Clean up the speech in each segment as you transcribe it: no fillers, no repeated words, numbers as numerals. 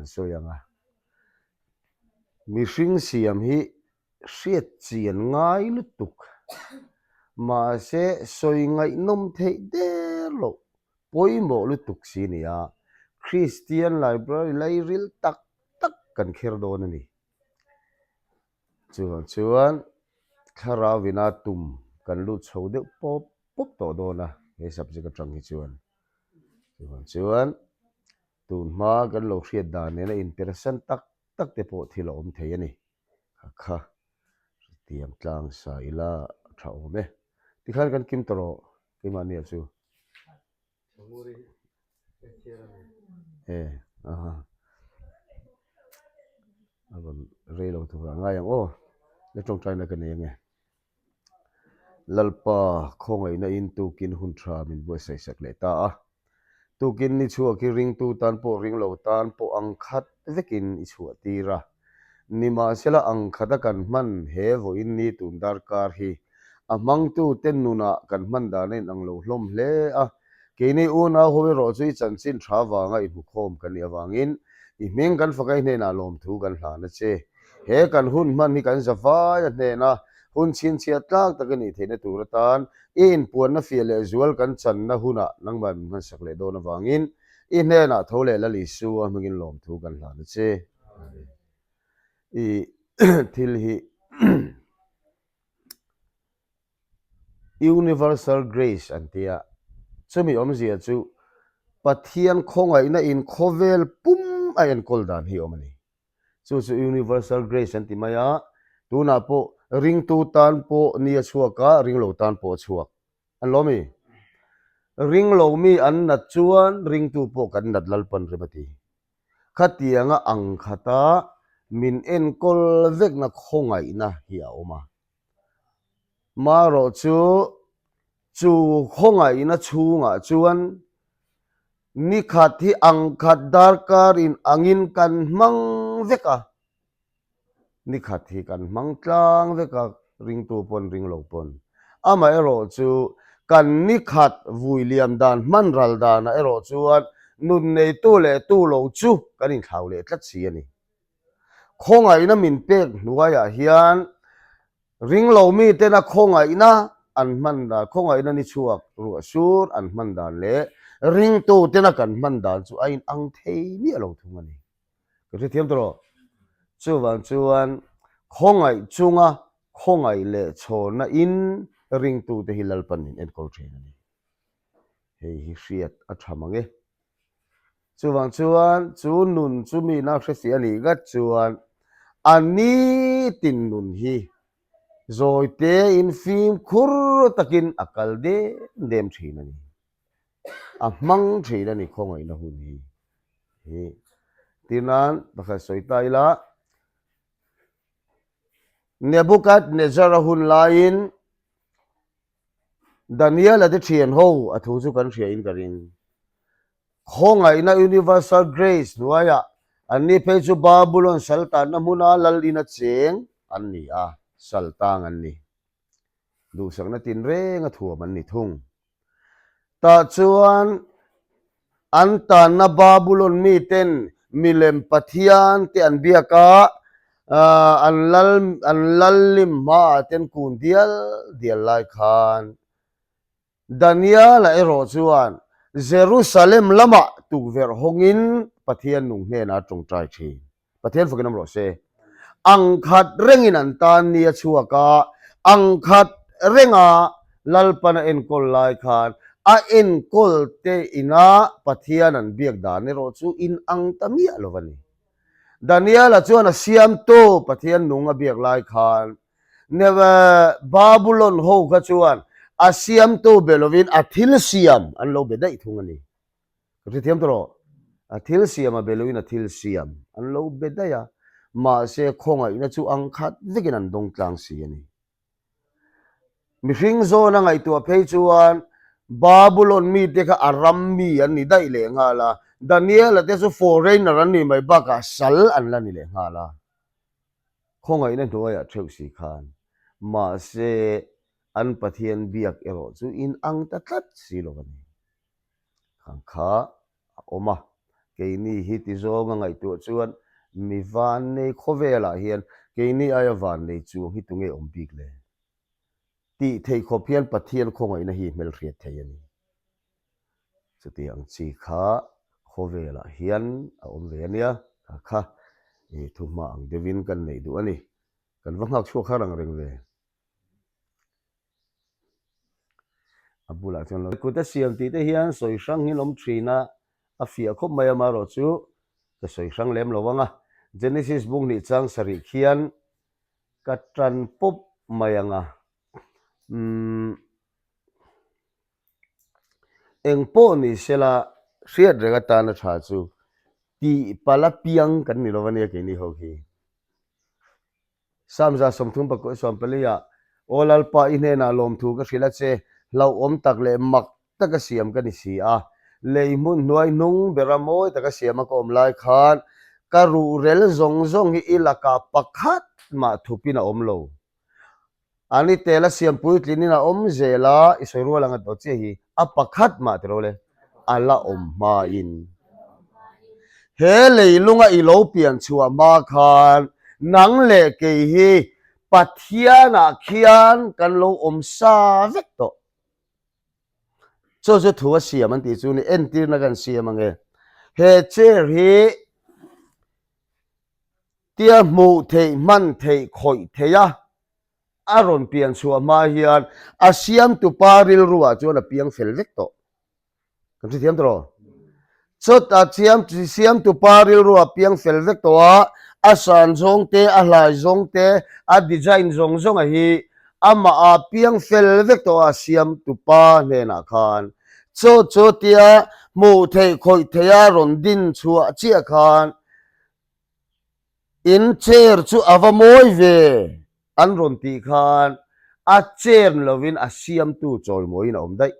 Kan sawi ang a. Mihring siam hi hriat chian ngai lutuk. Mahse, sawi ngaihnawm theih der loh pawimawh lutuk si nia, Kristian Library lairil tak tak kan kher dawn a ni. Chuvang chuan thlarau ina tum kan lut chho deuh pawp pawp tawh dawn a, he subject atang hi chuan. Chuvang chuan tun hma kan lo hriat dan nena inpersan tak tak te pawh thil a awm thei a ni. Kha kha hetiang tlang sa ila a tha awm e. Tikhan kan kim tawh rawh keimahnia chu. E aha a rawn rei lo tur a ngai ang aw la tawngtaina ka nei ange Lalpa khawngaihna in tukin hun tha min buatsaih sak leh ta a tukin ni chhuak hi ringtu tan pawh ring lo tan pawh ang khat vekin i chhuah tir a Nimahsela ang khata kan hman he vawiin ni tun darkar hi a hmangtute nunah kan hman dan a inang lo hlawm hle a, keini unau ho erawh chu i chanchin tha vanga i hmukhawm kan nih avangin i hming kan fak a i hnenah lawmthu kan hlan a che. He kan hun hman hi kan za vai a hnena hun chhinchhiah tlak tak i nih theihna tur atan i inpuanna fiah leh zual kan channa hunah nangmah min hmansak leh dawn avangin i hnenah tho leh Lal Isua hmingin lawmthu kan hlan a che. I thil hi Universal Grace an ti a, chumi awmzia chu Pathian khawngaihna in khawvel pum a enkawl dan hi awm a ni. Chu chu Universal Grace an ti mai a, tunah pawh ringtu tan pawh ni a chhuak a, ringlo tan pawh a chhuak. An lo mi? Ringlo mi an nat chuan ringtu pawh kan nat Lalpan rem a ti. Khatianga ang khata min enkawl vekna khawngaihna hi a awm a. Marawh chu, chu khawngaihna chhungah chuan nikhat hi ang khat darkar in angin kan hmang vek a. Ni khat hi kan hmang tlang vek a, ringtu pawn ring lo pawn. Amaherawh chu kan ni khat vui liam dan hman ral danah erawh chuan nun neitu leh tu lo chu kan inthlau leh tlat si a ni. Khawngaihna min pek hnuaiah hian ring lo mitena khawngaihna an hman dan, khawngaihna ni chhuak ruah sur an hman dan leh ringtu tena kan hman dan chu a inang thei miah lo thung a ni. Ka hrethiam tawh rawh. Chuvang chuan khawngaih chunga khawngaih leh chhawrna in ringtute hi Lalpan min enkawl thin a ni. Hei hi hriat a tha mang e. Chuvang chuan chu nun chu mi na hrefiah a nih ngat chuan a nitin nun hi zawite in fimkhur takin a kal dem dem thin a ni. A hmang thin a ni khawngaihna hun hi. Hi tinan pakhat sawi ta ila Nebuchadnezzar-a hun laiin Daniel-a te thian ho a thu chu kan hria in ka ring. Khawngaihna Universal Grace hnuaiah anni phei chu Babulon saltanna hmuna lal ina cheng an ni a, saltang an ni. Duhsakna tinreng a thuam an ni thung. Tah chuan an tanna Babulon miten milem pathian te an biak a, an lal an lal lim hmaah ten kun dial dial lai khan Daniel-a erawh chuan Jerusalem lamah tukverh hawngin Pathian nung hnenah a tawngtai thin. Pathian fakin awm rawh se. Ang khat rengin an tan ni a chhuak a, ang khat renga Lalpan a enkawl lai khan a enkawl te ina Pathian an biak dan erawh chu inang ta miah lo a ni. Daniel-a chuan a siamtu Pathian nung a biak lai khan Babulon ho kha chuan a siamtu be lovin a thil siam an lo be daih thung a ni. Ka hrethiam tawh rawh. A thil siam a be loin a thil siam an lo be daih a, mahse khawngaihna chu ang khat vekin an dawng tlang si a ni. Mihring zawn a ngaihtuah phei chuan Babulon mite kha a ram mi an ni daih leh nghal a, Daniel-a te chu foreigner an nih mai bakah sal an la ni leh nghal a. Khawngaihna hnuaiah theuh si khan mahse an Pathian biak erawh chu inang ta tlat si lo a ni. Khang kha a awm a. Keini hi ti zawnga ngaihtuah chuan mi vannei khawvelah hian keini aia vannei chuang hi tunge awm bik le? Tih theih khawp hian Pathian khawngaihna hi hmelhriat thei a ni. Chuti ang chi kha khawvelah hian a awm ve a nia, kha kha i thuhma ang deuhin kan neih duh a ni. Kan va nghak chhuak har ang reng ve. A bulah chuan lo. Kut a siam tih te hian sawi hrang hi an awm thin a, a fiah khawp mai amaherawh chu ka sawi hrang lem lo ang a. Genesis bung hnih chang sarih khian ka tan pawp mai ang a. Umm. Eng pawh ni sela hriat reng atana tha chu tih palh apiang kan ni lo a nia keini ho hi. Samza 30 sawmpali-ah, Aw Lalpa, i hnenah lawmthu ka hrilh a che, hlauhawm tak leh mak taka siam ka ni si a. Lei hmun hnuai hnung bera mawi taka siama ka awm lai khan ka ruhrel zawng zawng hi i lakah pakhat mah thupin a awm lo. A ni tel a siam puitlinin a awm zel a, i sawi rual ang a dawt chiah hi a pakhat mah tiro le, a la awm hmain. He leilunga i lo pian chhuah hma khan nang leh kei hi Pathianah khian kan lo awm sa vek tawh. Chu chu thu a siam an tih chu ni entirna kan siam ange. He chair hi Tia hmuh theih, hman theih, khawih theih a, a rawn pian chhuah hma hian a siamtupa rilruah chuan a piang fel vek tawh. Kan hrethiam tawh rawh. Chawt a siam siamtupa rilruah a piang fel vek tawh a, a san zawng te, a hlai zawng te, a design zawng zawng a hi amah a piang fel vek tawh a, a siamtupa hnenah khan chaw chaw tia hmuh theih, khawih theih a rawn din chhuah chiah khan In chair chu a va mawi ve an rawn tih khan a chair ni lovin a siamtu chawimawiin a awm daih.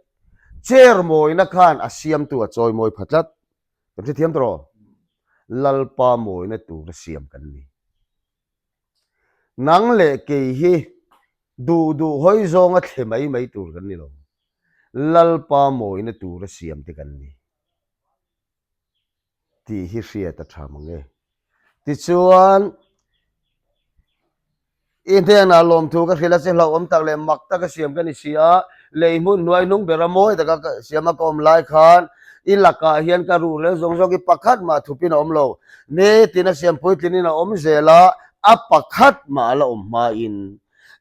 Chair mawina khan a siamtu a chawimawi pha tlat. Kan hrethiam tawh rawh. Lalpa mawina tura siam kan ni. Nang leh kei hi duh duh hawi zawnga thle mai mai tur kan ni lo. Lalpa mawina tura siam te kan ni. tih hi hriat a tha mang e. Tichuan, i hnenah lawmthu ka hrilh a che hlauhawm tak leh mak taka siam ka ni si a, lei hmun hnuai hnung bera mawi taka siama ka awm lai khan i lakah hian ka ruhrel zawng zawng hi pakhat mah thupin a awm lo. Nitin a siam puitlinin a awm zel a, a pakhat mah a la awm hmain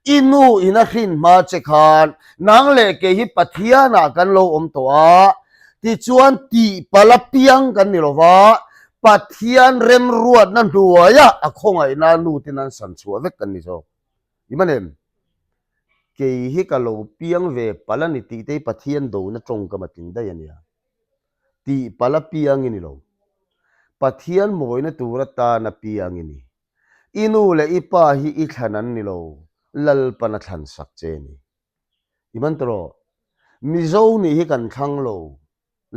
I nu in a hrin hma che khan nang leh kei hi Pathianah kan lo awm tawh a, tichuan tihpalh apiang kan ni lo va, Pathian remruatna hnuaia a khawngaihna nu ten an san chhuah vek kan ni zawk. I man em? Kei hi ka lo piang ve palh a ni tih te hi Pathian dona tawngkam a tling daih a nia. Tihpalh apiang i ni lo. Pathian mawina tur atan apiang i ni. I nu leh i pa hi i thlan an ni lo, Lalpan a thlan sak che ni. I man tawh, Mizo nih hi kan thlang lo,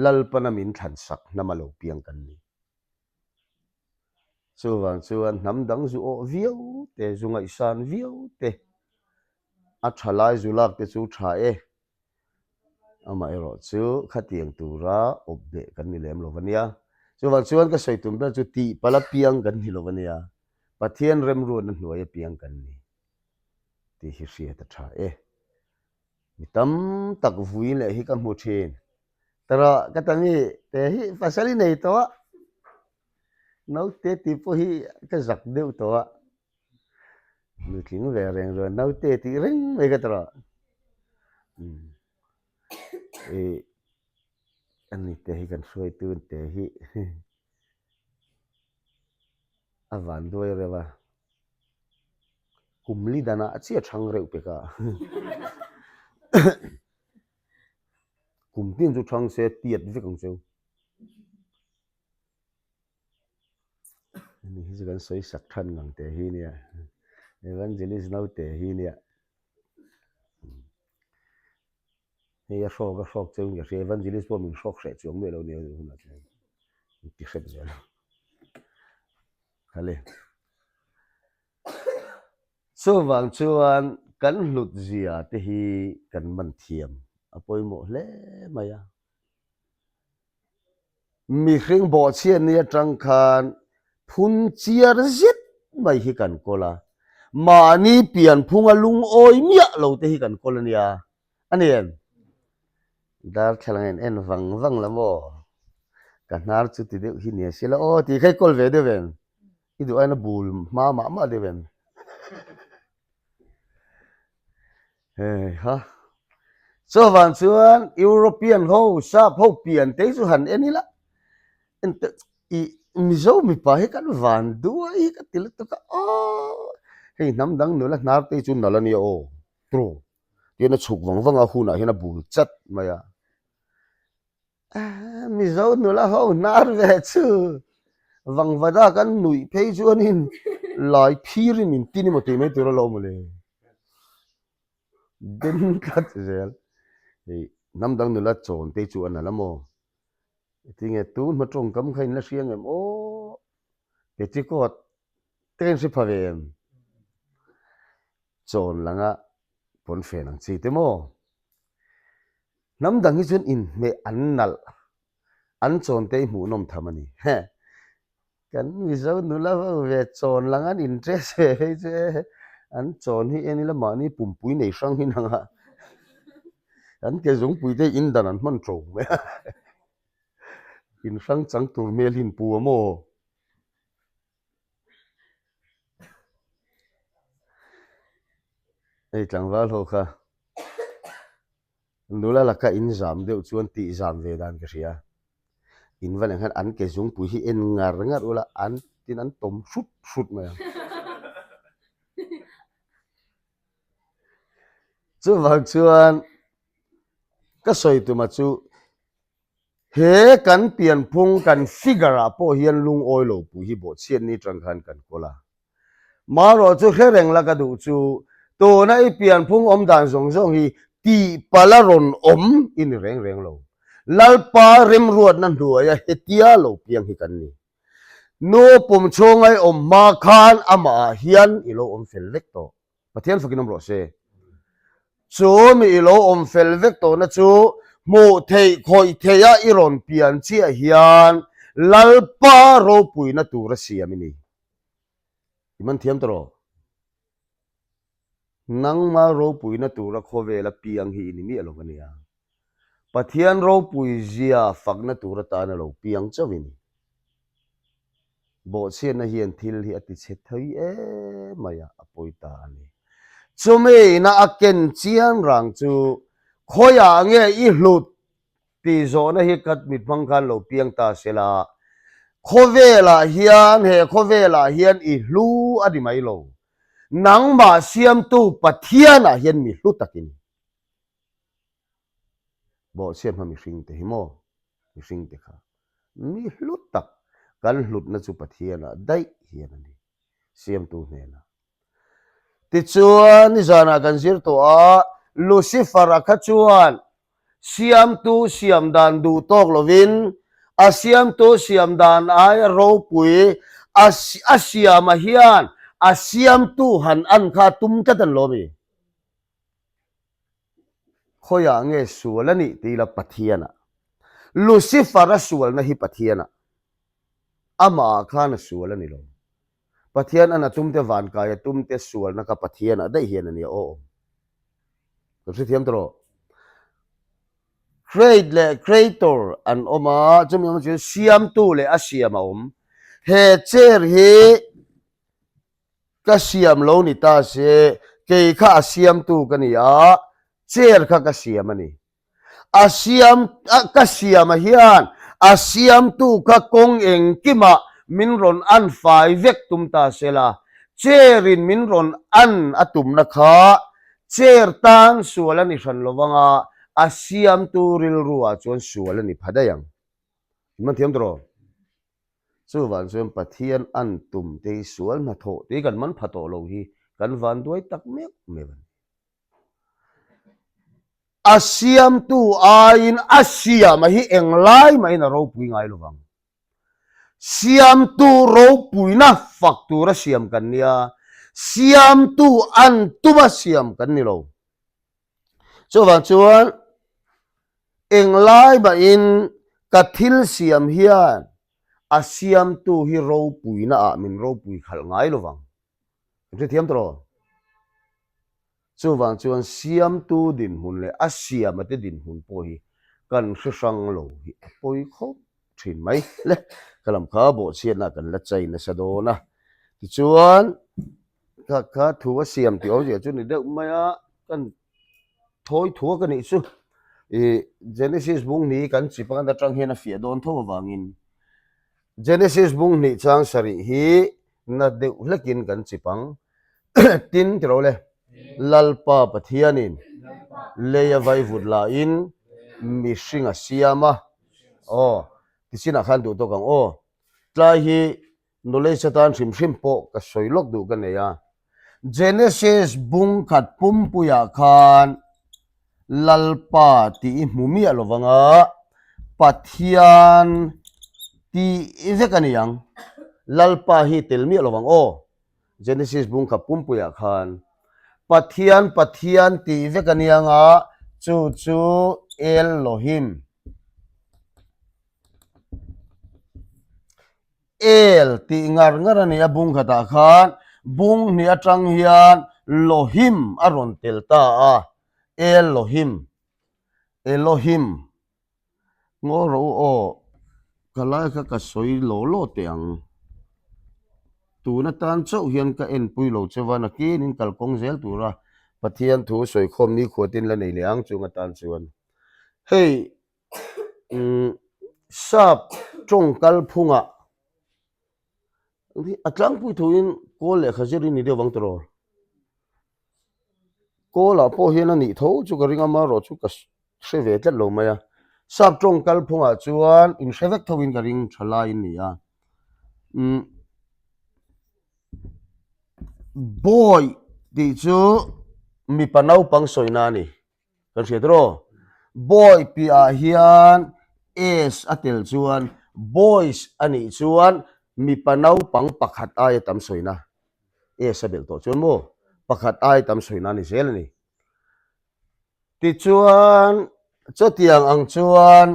Lalpana min thlan sak hnam a lo piang kan ni. Chuvang chuan hnam dang zu awh viau te, zu ngaihsan viau te, a tha lai zu lak te chu tha e. Amaherawh chu khatiang tura awp beh kan ni lem lo va nia. Chuvang chuan ka sawi tum ber chu tihpalh apiang kan ni lo va nia. Pathian remruatna hnuai apiang kan ni tih hi hriat a tha e. Mi tam tak vui leh hi ka hmu thin. Tara ka ta mi te hi pasal i nei tawh a, naute tih pawh hi ka zak deuh tawh a. Nutling ve reng ruan naute tih reng mai ka tawrh i ani te hi kan hruaitu te hi a van duai reuh a kum li danah chiah thang reuh pek a kum tin chu thang se tiat vek ang cheu. Ani hi chu kan sawi sak than ngang teh hi nia Evangelist naute hi nia hei a hrawk a hrawk cheu in ka hria Evangelist pawh min hrawk hreh chuang miah lo nia hunah chuan min ti hrep zel khale chuvang chuan kan hlut zia te hi kan man thiam a pawimawh hle mai a. Mihring bawhchhiatni atang khan phun chiar zet mai hi kan kawl a, mahni pianphunga lungawi miah lo te hi kan kawl a nia. A ni em? Darthlalang in en vang vang la maw? Ka hnar chu ti deuh hi nia sila aw tih kha i kawl ve deuh em? I duh aiin a bul hma mah mah deuh em? Hei ha. Chuvang chuan European ho sap ho pian te hi chu han en ila ente i Mizo mipa hi kan van duai hi ka ti lutuk a aw hei hnam dang nula hnar te hi chu nalh a nia aw tru tihian a chhuk vang vang a hunah hian a bul chat mai a. Mizo nula ho hnar ve chu Vangvada kan nuih phei chuanin lai phirin min tin emaw tih mai tur alawm mawle. Den tlat zel. Hei hnam dang nula chawn te chu a nalh a maw? Tinge tun hma tawngkam kha in la hria ngem aw? Petticoat te ka inhre pha ve em? Chawn langa pawnfen ang chi te maw? Hnam dang hi chuan inhmeh an nalh, an chawnte hi hmuhnawm tham a ni. Heh, kan Mizo nula ho ve chawn lang an interest ve phei chu e, an chawn hi en ila mahni pumpui nei hrang hi nang a, an ke zungpui te in dan an hman ṭo mai a, in hrang chang tur hmel hi in pu a maw? Hei tlangval ho kha. Nula laka in zam deuh chuan tih zam ve dan ka hria. In va leh hian an ke zungpui hi en ngar ngar ula an tin an tawm hrut hrut mai ang. Chuvang chuan ka sawi tuma chu he kan pianphung kan figure ah pawh hian lungawi lo pui hi bawhchhiatni tang khan kan kawl a. Marawh chu hre reng la ka duh chu tuna i pianphung awm dan zawng zawng hi tihpalh a rawn awm i ni reng reng lo. Lalpa remruatna hnuaia hetia lo piang hi kan ni. Nu pum chhunga i awm hma khan amahah hian i lo awm fel vek tawh. Pathian fakin awm rawh se. Chu mi i lo awm fel vek tawhna chu hmuh theih khawih theiha i rawn pian chiah hian Lalpa ropuina tura siam i ni. I man thiam ta rawh. Nangma ropuina tura khawvela piang hi i ni miah lo ka nia. Pathian ropui zia fakna tur atana lo piang chauh i ni. Bawhchhiatna hian thil hi a ti chhe thei em mai a, a pawi ta a ni. Chumi ina a ken chiang rang chu khawiah nge i hlut Tih zawhna hi ka mit hmang khan lo piang ta se la, khawvelah hian, he khawvelah hian i hlu a ni mai lo. Nangmah siamtu Pathianah hian mi hlu tak i ni. Bawhchhiat hma mihringte hi maw? Mihringte kha mi hlu tak, kan hlutna chu Pathianah daih hian a ni, siamtu hnenah. Tichuan, nizanah kan zir tawh a, Lucifer-a kha chuan siamtu siam dan duh tawk lovin a siamtu siam dan aia ropui a a siama hian a siamtu han an kha a tum tlat an lo a mi? Khawiah nge sual a nih tih ila Pathianah. Lucifer-a sualna hi Pathianah. Amahah khan a sual a ni lo. Pathian an a tumte vankai a tumte sualna kha Pathian ah daih hian a nia aw. Kan hrethiam ta rawh. Create leh creator an awm a, chumi awm chu siamtu leh a siam a awm. He chair hi ka siam lo ni ta se, kei kha a siamtu ka ni a, chair kha ka siam a ni. A siam ka siama hian a siamtu kha kawng engkimah min rawn an fai vek tum ta se la, chair in min rawn an a tumna kha chair tan sual a ni hran lo vanga a siamtu rilru ah chuan sual a ni pha daih ang. In man thiam tawh rawh. Chuvang chuan Pathian an tum te hi sual hnathawh te hi kan man pha tawh lo hi kan vanduai tak meuh meuh a ni. A siamtu aiin a siama hi englai mahin a ropui ngai lo vang. Siamtu ropuina fak tura siam kan nia, siamtu an tuma siam kan ni lo. Chuvang chuan englai mahin. Ka thil siam hian a siamtu hi ropuina ah min ropui khalh ngai lo vang. Kan hrethiam tawh lo. Chuvang chuan siamtu dinhmun leh a siama te dinhmun pawh hi kan hre hrang lo hi a pawi khawp thin mai le. Ka lam kha bawhchhiatna kan la chai nasa dawn a. Tichuan kha kha thu a siam tih awmzia chu ni deuh mai a, kan thawi thua ka nih chu. Ih Genesis bung hnih kan chi pakhat atang hian a fiah dawn tho avangin Genesis bung hnih chang sarih hi na deuh hlekin kan chip ang. Tin ti ro le, Lalpa Pathianin lei a vaivut lahin mihring a siam a, aw, tichinah khan duh tawk ang aw. Tlai hi knowledge atan hrim hrim pawh ka sawi lawk duh ka nei a. Genesis bung khat pumpuiah khan Lalpa tih i hmu miah lo vang a, Pathian tih vek a ni ang. Lalpa hi tel miah lo vang aw. Genesis bung kha pumpuiah khan Pathian Pathian tih vek a niang a, chu chu Elohim. El tih ngar ngar a ni a bung khatah khan bung hnih atang hian Lohim a rawn tel ta a, Elohim, Elohim. Ngaw rawh u aw, ka lai kha ka sawi law law teh ang. Tun atan chauh hian ka enpui lo che va, nakin in kalkawng zel tura Pathian thu sawikhawm nikhuatin la nei leh ang chung atan chuan. Hei sap tawng kalphungah a tlangpui thuin kawl lehkha zir in ni deuh vang tawh. Kawlah pawh hian a nih tho chu ka ring a, amaherawh chu ka hre ve tlat lo mai a. Sap tawng kalphungah chuan in hre vek tho in ka ring tha lai in ni a. Umm Bawi tih chu mipa naupang sawina a ni. Kan hriat rawh. Bawi piahah hian s a tel chuan boys a nih chuan mipa naupang pakhat aia tam sawina. S a belh tawh chuan maw pakhat ai tam sawi na ni zel a ni. Tichuan chutiang ang chuan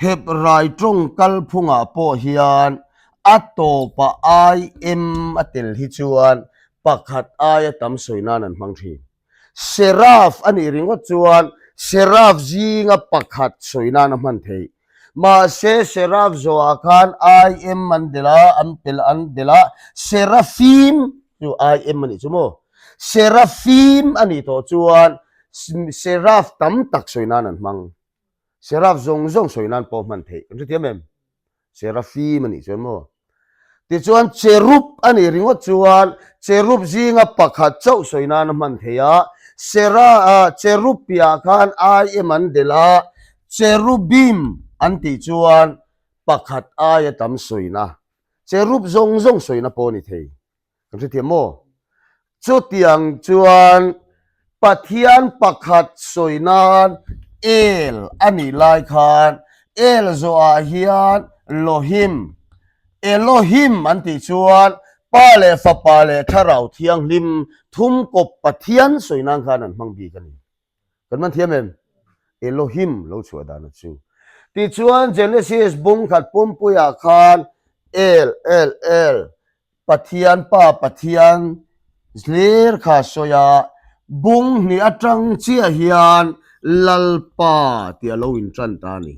Hebrai tawng kalphungah pawh hian a tawpah ai em a tel hi chuan pakhat aia tam sawi nan an hmang thin. Seraf a nih ringawt chuan Seraf zinga pakhat sawi nan a hman theih. Mahse Seraf zawhah khan I M an delh a, an pel an delh a, Serafim chu I M a nih chu maw? Serafim a nih tawh chuan Seraf tam tak sawi nan an hmang. Seraf zawng zawng sawi nan pawh hman theih. Kan hrethiam em? Serafim a nih chuan maw? Tichuan cherub a nih ringawt chuan cherub zinga pakhat chauh sawi nan a hman thei a, sera ah cherub piahah khan ai em an delh a, cherubim an tih chuan pakhat aia tam sawina, cherub zawng zawng sawina pawh a ni thei. Kan hrethiam maw? Chutiang chuan Pathian pakhat sawi nan El a nih lai khan El zawhah hian Lohim, Elohim an tih chuan Pa leh Fapa leh Thlarau Thianghlim thum kawp Pathian sawi nan khan an hmang bik a ni. Kan man thiam em? Elohim lo chhuah dan a chu. Tichuan Genesis bung khat pumpuiah khan El, El, El, Pathian Pa Pathian hlir kha sawi a, bung hnih atang chiah hian Lalpa tih a lo intan ta a ni.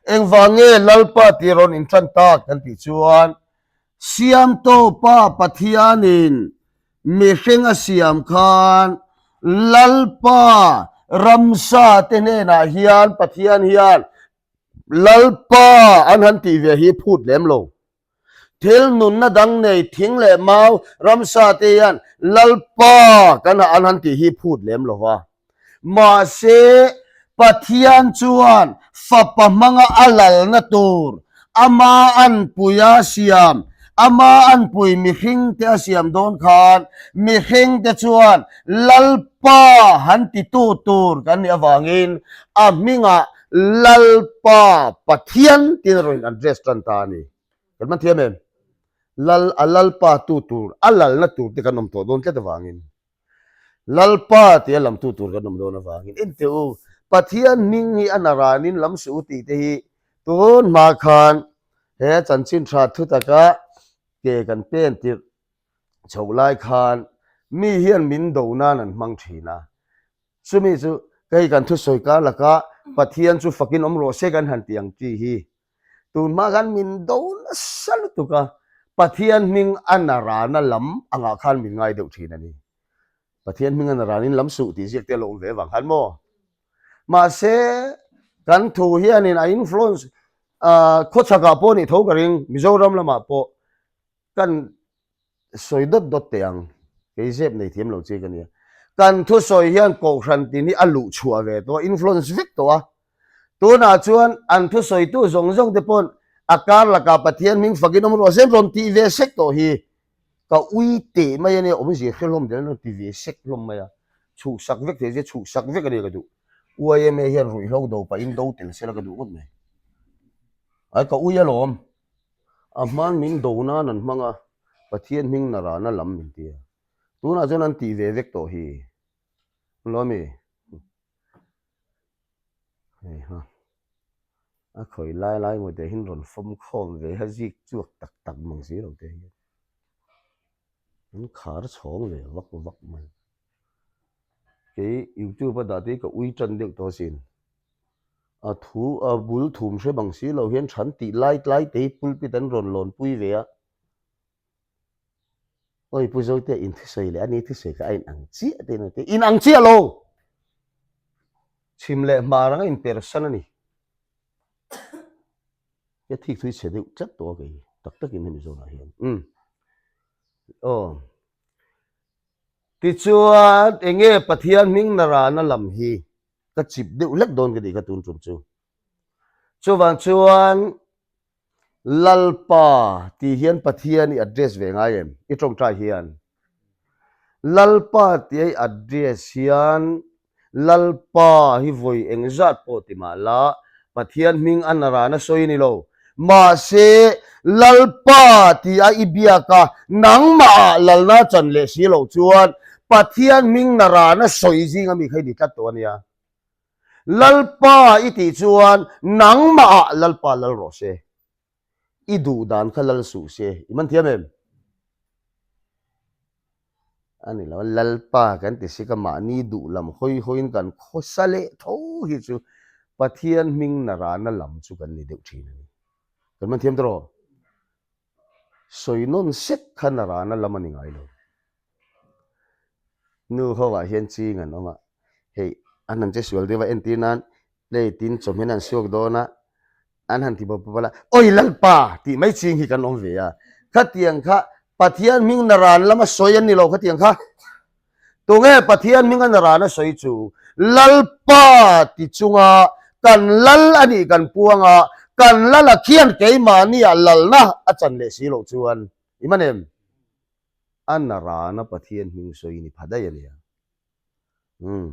Engvang nge Lalpa tih a rawn intan tak kan tih chuan Siamto Pa Pathianin mihring a siam khan Lalpa ramsa te hnenah hian Pathian hian Lalpa an han tih ve hi phut lem lo. Thil nunna dang nei thing leh mau ramsa te hian Lalpa kan an han tih hi phut lem lo va. Mahse, Pathian chuan Fapa hmanga a lalna tur, ama anpui a siam, ama anpui mihringte a siam dawn khan mihringte chuan Lalpa han titu tur kan nih avangin a hmingah Lalpa Pathian tiin a rawn address tan ta a ni. Kan hman thiam em? Lal, a Lalpa tu tur, a lalna tur te kan awm tawh dawn tlat avangin. Lalpa tia lamtu tur kan awm dawn avangin en teh u. Pathian hming hi a naranin lam suh u tih te hi tun hma khan he chanchin tha thu taka ke kan pen tirh chhoh lai khan mi hian min do nan an hmang thin a. Chumi chu kei kan thusawi kar laka Pathian chu fakin awm rawh se kan han ti ang chi hi. Tun hma khan min do nasa lutuk a, Pathian hming a narana lam angah khan min ngai deuh thin a ni. Pathian hming a naranin lam suh tih ziak te a lo awm ve vang khan maw? Mahse kan thu hianin a influence khawchhakah pawh nih tho ka ring, Mizoram lamah pawh Kan sawi dawt dawt teh ang, kei zep nei thiam lo chi ka nia. Kan thusawi hian Kohhran tin hi a luh chhuah ve tawh a, influence vek tawh a. Tunah chuan an thusawitu zawng zawng te paw'n a kar lakah Pathian hming fakin awm rawh se an rawn tih ve sek tawh hi ka ui teh mai a nia, awmzia hre hlawm tel an rawn ti ve sek hlawm mai a, chhuhsak vek thei se chhuhsak vek a nia ka duh. YMA hian ruihhlo do pahin do tel sela ka duh ngawt mai. Ai ka ui alawm. A hman min do nan an hmang a, Pathian hming na rana lam min ti a. Tunah chuan an tih ve vek tawh hi. Lo mi? Hei ha. A khawi lai lai maw te hin rawn fawm khawm ve a zik chuak tak tak mang si lo te hian. An khar chhawng ve vak vak mai. Kei YouTube a dah te hi ka ui tan deuh tawh asin. A thu a bul thum hre bang si lo hian than tih lai tlai te hi pulpit an rawn lawn pui ve a. Awi Pu Zote in thusawi leh a ni thusawi kha a in ang chiah te in in ang chiah lo! Chhim leh hmar anga in persan a ni. Ka thik thui chhe deuh tlat tawh a kei tak takin hemi zawnah hian. Umm. Aw. Tichuan enge Pathian hming narana lam hi ka chip deuh hlek dawn ka tih kha tun tum chu. Chuvang chuan Lalpa tih hian Pathian i address ve ngai em? I tawngtai hian. Lalpa tih a i address hian Lalpa hi vawi engzat pawh ti mah la Pathian hming a naran a sawi a ni lo. Mahse Lalpa tih a i biak a nangmah ah lalna chan leh si loh chuan Pathian hming naran a sawi zing ami kha i ni tlat tawh a nia. Lalpa i tih chuan nangmah ah Lalpa lal rawh se. I duh dan kha lal suh se. I man thiam em? A ni lo, Lalpa kan ti si ka mahni duh lam hawi hawiin kan khawsa leh tho hi chu Pathian hming narana lam chu kan ni deuh thin a ni. Kan man thiam tawh rawh. Sawi nawn sek kha narana lam a ni ngai lo. Nu ho ah hian ching an awm a, hei an han che sual deuh a entir nan plate in chawhmeh an suak dawn a, an han ti bawp bawp a, awi Lalpa tih mai ching hi kan awm ve a, khatiang kha Pathian hming naran lama sawi an ni lo khatiang kha. Tunge Pathian hming a naran a sawi chu Lalpa ti chunga kan lal a nih kan puang a, kan lal a khian keimahni ah lalna a chan leh si loh chuan i man em? A narana Pathian hming sawi ni pha daih a nia. Umm.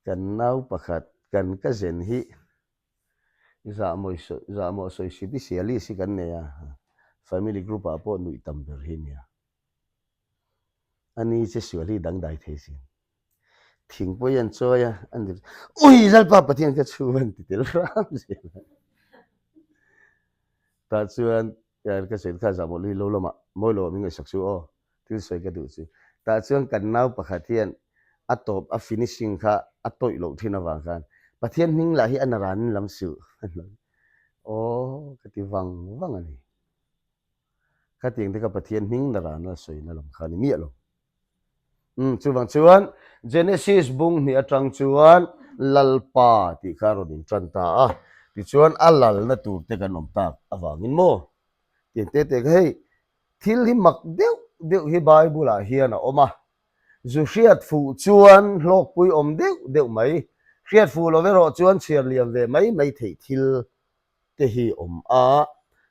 Kan nau pakhat kan ka zen hi zahmawh zahmawh sawi sipisialist hi kan nei a, family group ah pawh nuih tam ber hi nia. A ni che sual hi dangdai thei sin. Thingpui an chawi a, an ti Ui Lalpa Pathian ka chhu an ti tel hram zel a. Tah chuan ka sawi kha zahmawh lui lo lamah mawi lo ah min ngaihsak chu aw thil sawi ka duh chu. Tah chuan kan nau pakhat hian a tawp a finishing kha a tawih loh thin avang khan Pathian hming lah hi a naranin lam suh aw ka ti vang vang a ni. Khatiang te kha Pathian hming narana sawina lam kha a ni miah lo. Umm chuvang chuan Genesis bung hnih atang chuan Lalpa tih kha a rawn intan ta a, tichuan a lalna tur te kan awm tak avangin maw tiang te te kha hei thil hi mak deuh deuh hi Bible ah hian a awm a, zu hriat fuh chuan hlawkpui awm deuh deuh mai, hriat fuh lo erawh chuan chhiar liam ve mai mai theih thil te hi awm a,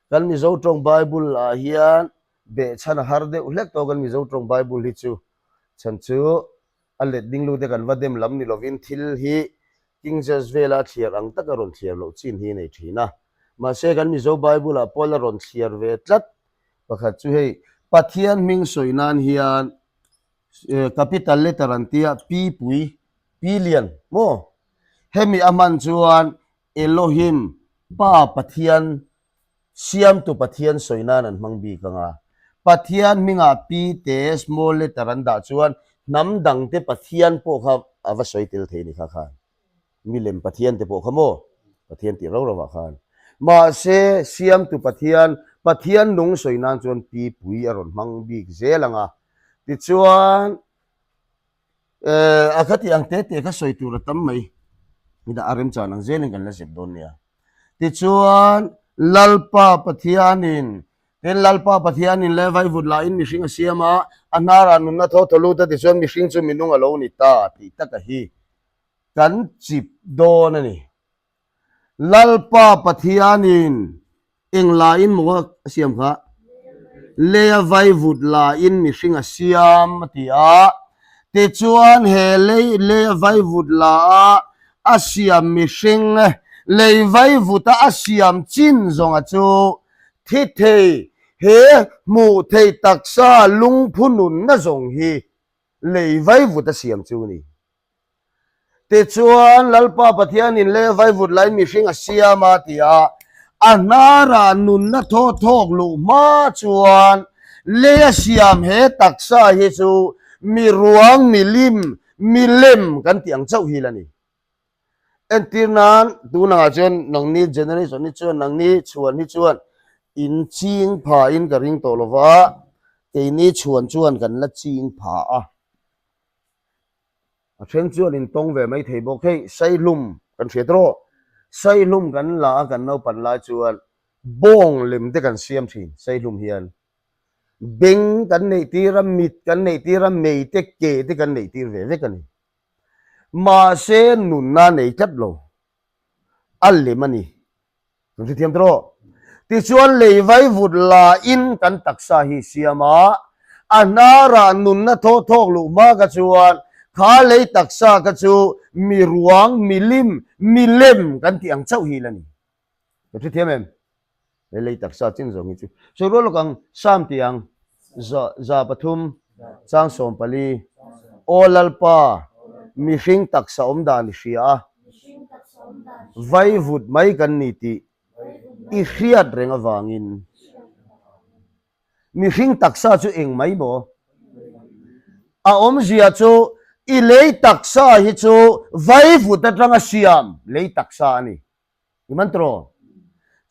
kan Mizo tawng Bible ah hian behchhan a har deuh hlek tawh kan Mizo tawng Bible hi chu chhan chu a let ding lute kan va dem lam ni lovin thil hi King James vela a thliar ang taka rawn thliar loh chin hi a nei thin a, mahse kan Mizo Bible ah pawh la rawn thliar ve tlat pakhat chu hei Pathian hming sawi nan hian capital letter an tia P pui. Pi Lian maw? Hemi a hman chuan Elohim, Pa Pathian, Siamtu Pathian sawi nan an hmang bik ang a. Pathian hmingah Pi te small letter an dah chuan hnam dangte Pathian pawh kha a va sawi tel thei a ni kha khan. Milem Pathian te pawh kha maw? Pathian tih rau rauah khan. Mahse, Siamtu Pathian, Pathian nung sawi nan chuan Pi pui a rawn hmang bik zel ang a. Tichuan, A kha tih ang te te kha sawi tur a tam mai. Hetah a remchan ang zelin kan la zep dawn nia. Tichuan, Lalpa Pathianin, tin Lalpa Pathianin leh vaivut lahin mihring a siam a, a hnarah nunna tho thaw lut a, tichuan mihring chu minung a lo ni ta tih taka hi kan chip dawn a ni. Lalpa Pathianin eng lain maw a siam kha? Leia vaivut lain mihring a siam a ti a. Tichuan he lei leia vaivut la a a siam mihring lei vaivuta a siam chin zawnga chu thi thei he hmuh theih taksa lungphu nunna zawng hi lei vaivut a siam chu a ni. Tichuan, Lalpa Pathianin lei vaivut laiin mihring a siam a, ti a, a hnarah nunna thaw thawk luh hma chuan lei a siam he taksa hi chu mi ruang, mi lim, mi lem kan tih ang chauh hi la ni. Entir nan, tunangah chuan nangni generation hi chuan, nangni chhuan hi chuan in ching phain ka ring tawh lo va, keini chhuan chuan kan la ching pha a. A then chuan in tawng ve mai thei bawk. Hei Saihlum kan hriat rawh. Saihlum kan la a kan naupan lai chuan bawng lem te kan siam thin Saihlum hian. Beng kan neih tir a, mit kan neih tir a, mei te ke te kan neih tir ve vek a ni. Mahse nunna nei tlat lo. A lem a ni. Kan hrethiam ta rawh. Tichuan lei vaivut lain kan taksa hi siam a, a hnarah nunna thaw thawk luh hma kha chuan kha lei taksa kha chu mi ruang, mi lim, mi lem kan tih ang chauh hi la ni. Kan hrethiam em? He lei taksa chin zawng hi chu sawi rual lawk ang, Sam tih ang, 3 chang 14, Aw Lalpa, mihring taksa awm dan i hria a, Vaivut mai kan ni tih i hriat reng avangin mihring taksa chu eng mai maw? A awmzia chu i lei taksa hi chu vaivut atanga siam lei taksa a ni. I man tawh?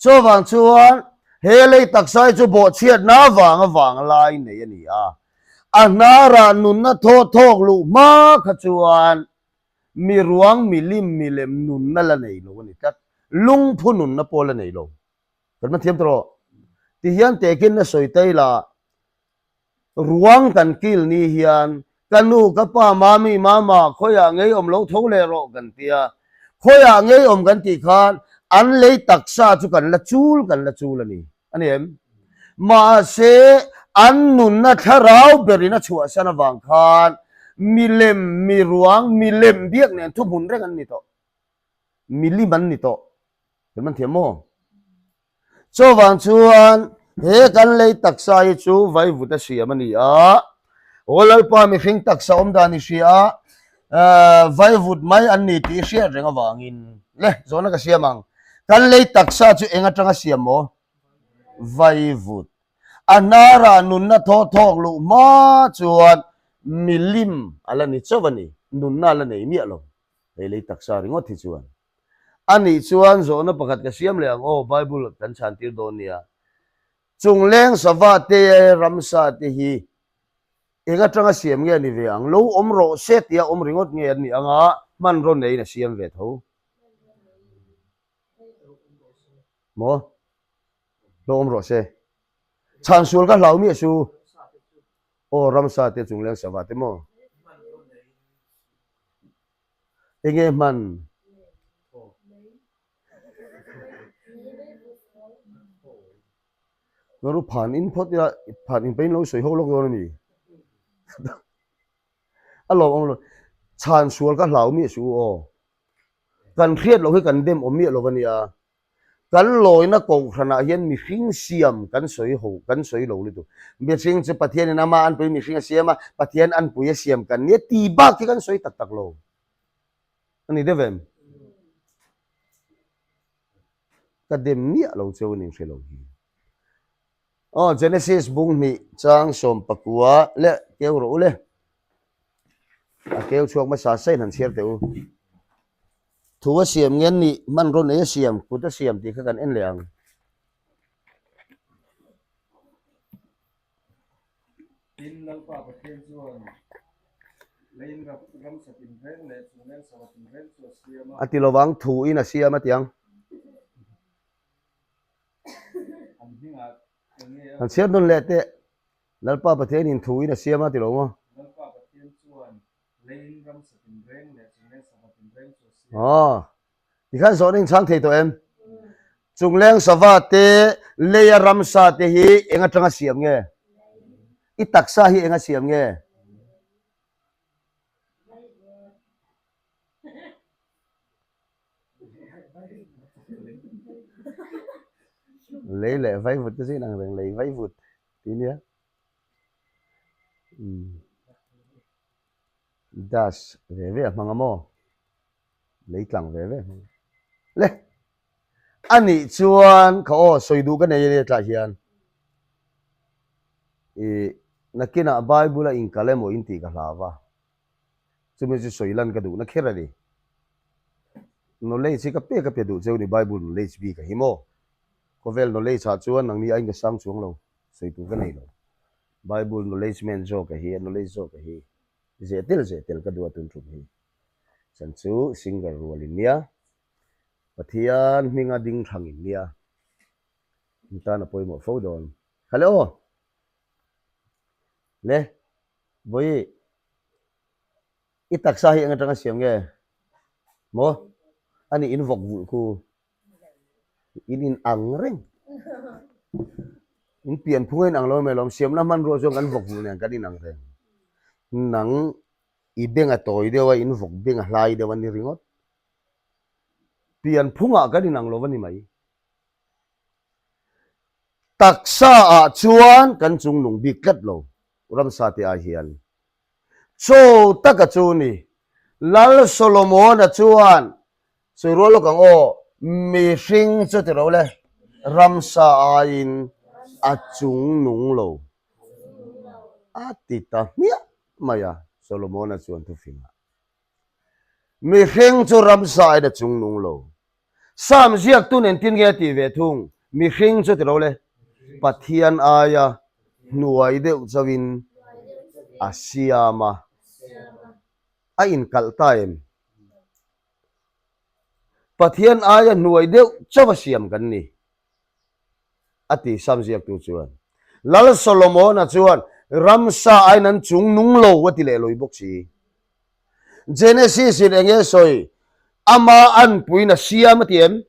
Chuvang chuan he lei taksa hi chu bawhchhiatna avanga vanglai nei a ni a. A hnarah nunna thaw thawk luh hma kha chuan Mi ruang, mi lim, mi lem nunna la nei lo a ni tlat. Lungphu nunna pawh la nei lo. Kan hma thiam tawh rawh. Tihian tekin a sawi ta ila, ruang kan kil ni hian ka nu, ka pa, mami, mama, khawiah ngei awm lo tho leh rawh kan ti a. Khawiah ngei awm kan tih khan an lei taksa chu kan la chul kan la chul a ni. A ni em? Mahse, an nunna thlarau berin a chhuahsan avang khan milem, miruang, milem biak nen thuhmun reng an ni tawh. Milim an ni tawh. Kan man thiam maw? Chuvang chuan he kan lei taksa hi chu vaivut a siam a ni a. Aw Lalpa mihring taksa awm dan i hria a, vaivut mai an ni tih i hriat reng avangin le zawhna ka siam ang. Kan lei taksa chu eng atanga siam maw? Vaivut. A hnarah nunna thaw thawk luh hma chuan milim a la ni chauh a ni, nunna a la nei miah lo hei lei taksa ringawt hi chuan. A nih chuan zawhna pakhat ka siam leh ang aw, Bible kan chhantir dawn nia. Chungleng sava te ramsa te hi eng atanga siam nge a ni ve ang? Lo awm rawh se tia awm ringawt nge an nih anga hmanraw neiin a siam ve tho. Maw? Lo awm rawh se. Chhan sual ka hlau miah su. Aw ramsa te chungleng sava te maw? Enge hman? Ngaru phan in phawt ila phan in pahin lo sawi ho lawk dawn a ni. A lawm awm lo. Chhan sual ka hlau miah suh u aw. Kan hriat loh hi kan dem awm miah lo a nia. Kan lawina kohhranah hian mihring siam kan sawi ho kan sawi lo lutuk. Mihring chu Pathianin ama anpui mihring a siam a, Pathian anpui a siam kan nia ti bak hi kan sawi tak tak lo. A ni deuh em? Ka dem miah lo cheu a ni hre lo hi. Aw Genesis bung hnih chang 19 leh keu rawh u le. A keu chhuak hmasa sain han chhiar teh u. Thu a siam nge an nih, hmanraw nei a siam, kut a siam tih kha kan en leh ang. Tin, Lalpa Pathian chuan leiin ramsa tinreng leh chungleng sava tinreng chu a siam a. A ti lovang, thuin a siam a ti ang. An hmingah eng nge a Han chhiar nawn leh teh, Lalpa Pathianin thuin a siam a ti lo maw? Lalpa Pathian chuan leiin ramsa tinreng leh chungleng sava tinreng chu a siam a. Aw, tikhan zawhna in chhang thei tawh em? Chungleng sava te, leia ramsa te hi eng atanga siam nge? I taksa hi eng a siam nge? Lei leh vaivut te chu inang reng, lei vaivut tih nia. Dust ve ve a hmang a maw? Lei tlang ve ve a hmang. Le! A nih chuan kha aw sawi duh ka nei a nia tlaiah hian ih nakinah Bible a inkal emaw intih ka hlau va. Chumi chu sawi lan ka duhna kher a ni. Knowledge hi ka pek a pe duh cheu ni Bible knowledge bik a hi maw? Khawvel knowledge ah chuan nangni aiin ka sang chuang lo, sawi tur ka nei lo. Bible knowledge man zawk a hi, a knowledge zawk a hi. Zeh tel zeh tel ka duh a tun tum hi. Chan chu singer rual in nia, Pathian hminga ding thlang in nia, in tan a pawimawh fo dawn. Kha le aw! Le! Vawi, i taksa hi eng atanga siam nge? Maw? Ani in vawk vulh khu in in ang reng. In pian phung a in ang lo mai lawm, siamna hmanrua chuan kan vawk vulh nen kan in ang reng. Nang i beng a tawi deuh a, in vawk beng a hlai deuh a ni ringawt. Pian phungah kan in ang lo a ni mai. Taksa ah chuan kan chungnung bik tlat lo ramsa te ai hian. Chaw taka chu ni. Lal Solomona chuan sawi rual lawk ang aw, mihring chu ti ro le, ramsa aiin a chungnung lo a ti ta hmiah mai a, Solomona chuan thufingah. Mihring chu ramsa aiin a chungnung lo. Psalm ziaktu nen tin nge a tih ve thung? Mihring chu ti lo le, Pathian aia hnuai deuh chauhin a siam a, a inkalh ta em? Pathian aia hnuai deuh chauh a siam kan ni. a ti Sam ziaktu chuan. Lal Solomona chuan ramsa aiin an chung nung lo a ti leh lawih bawk si. Genesis in enge sawi? Ama anpuiin a siam a ti em?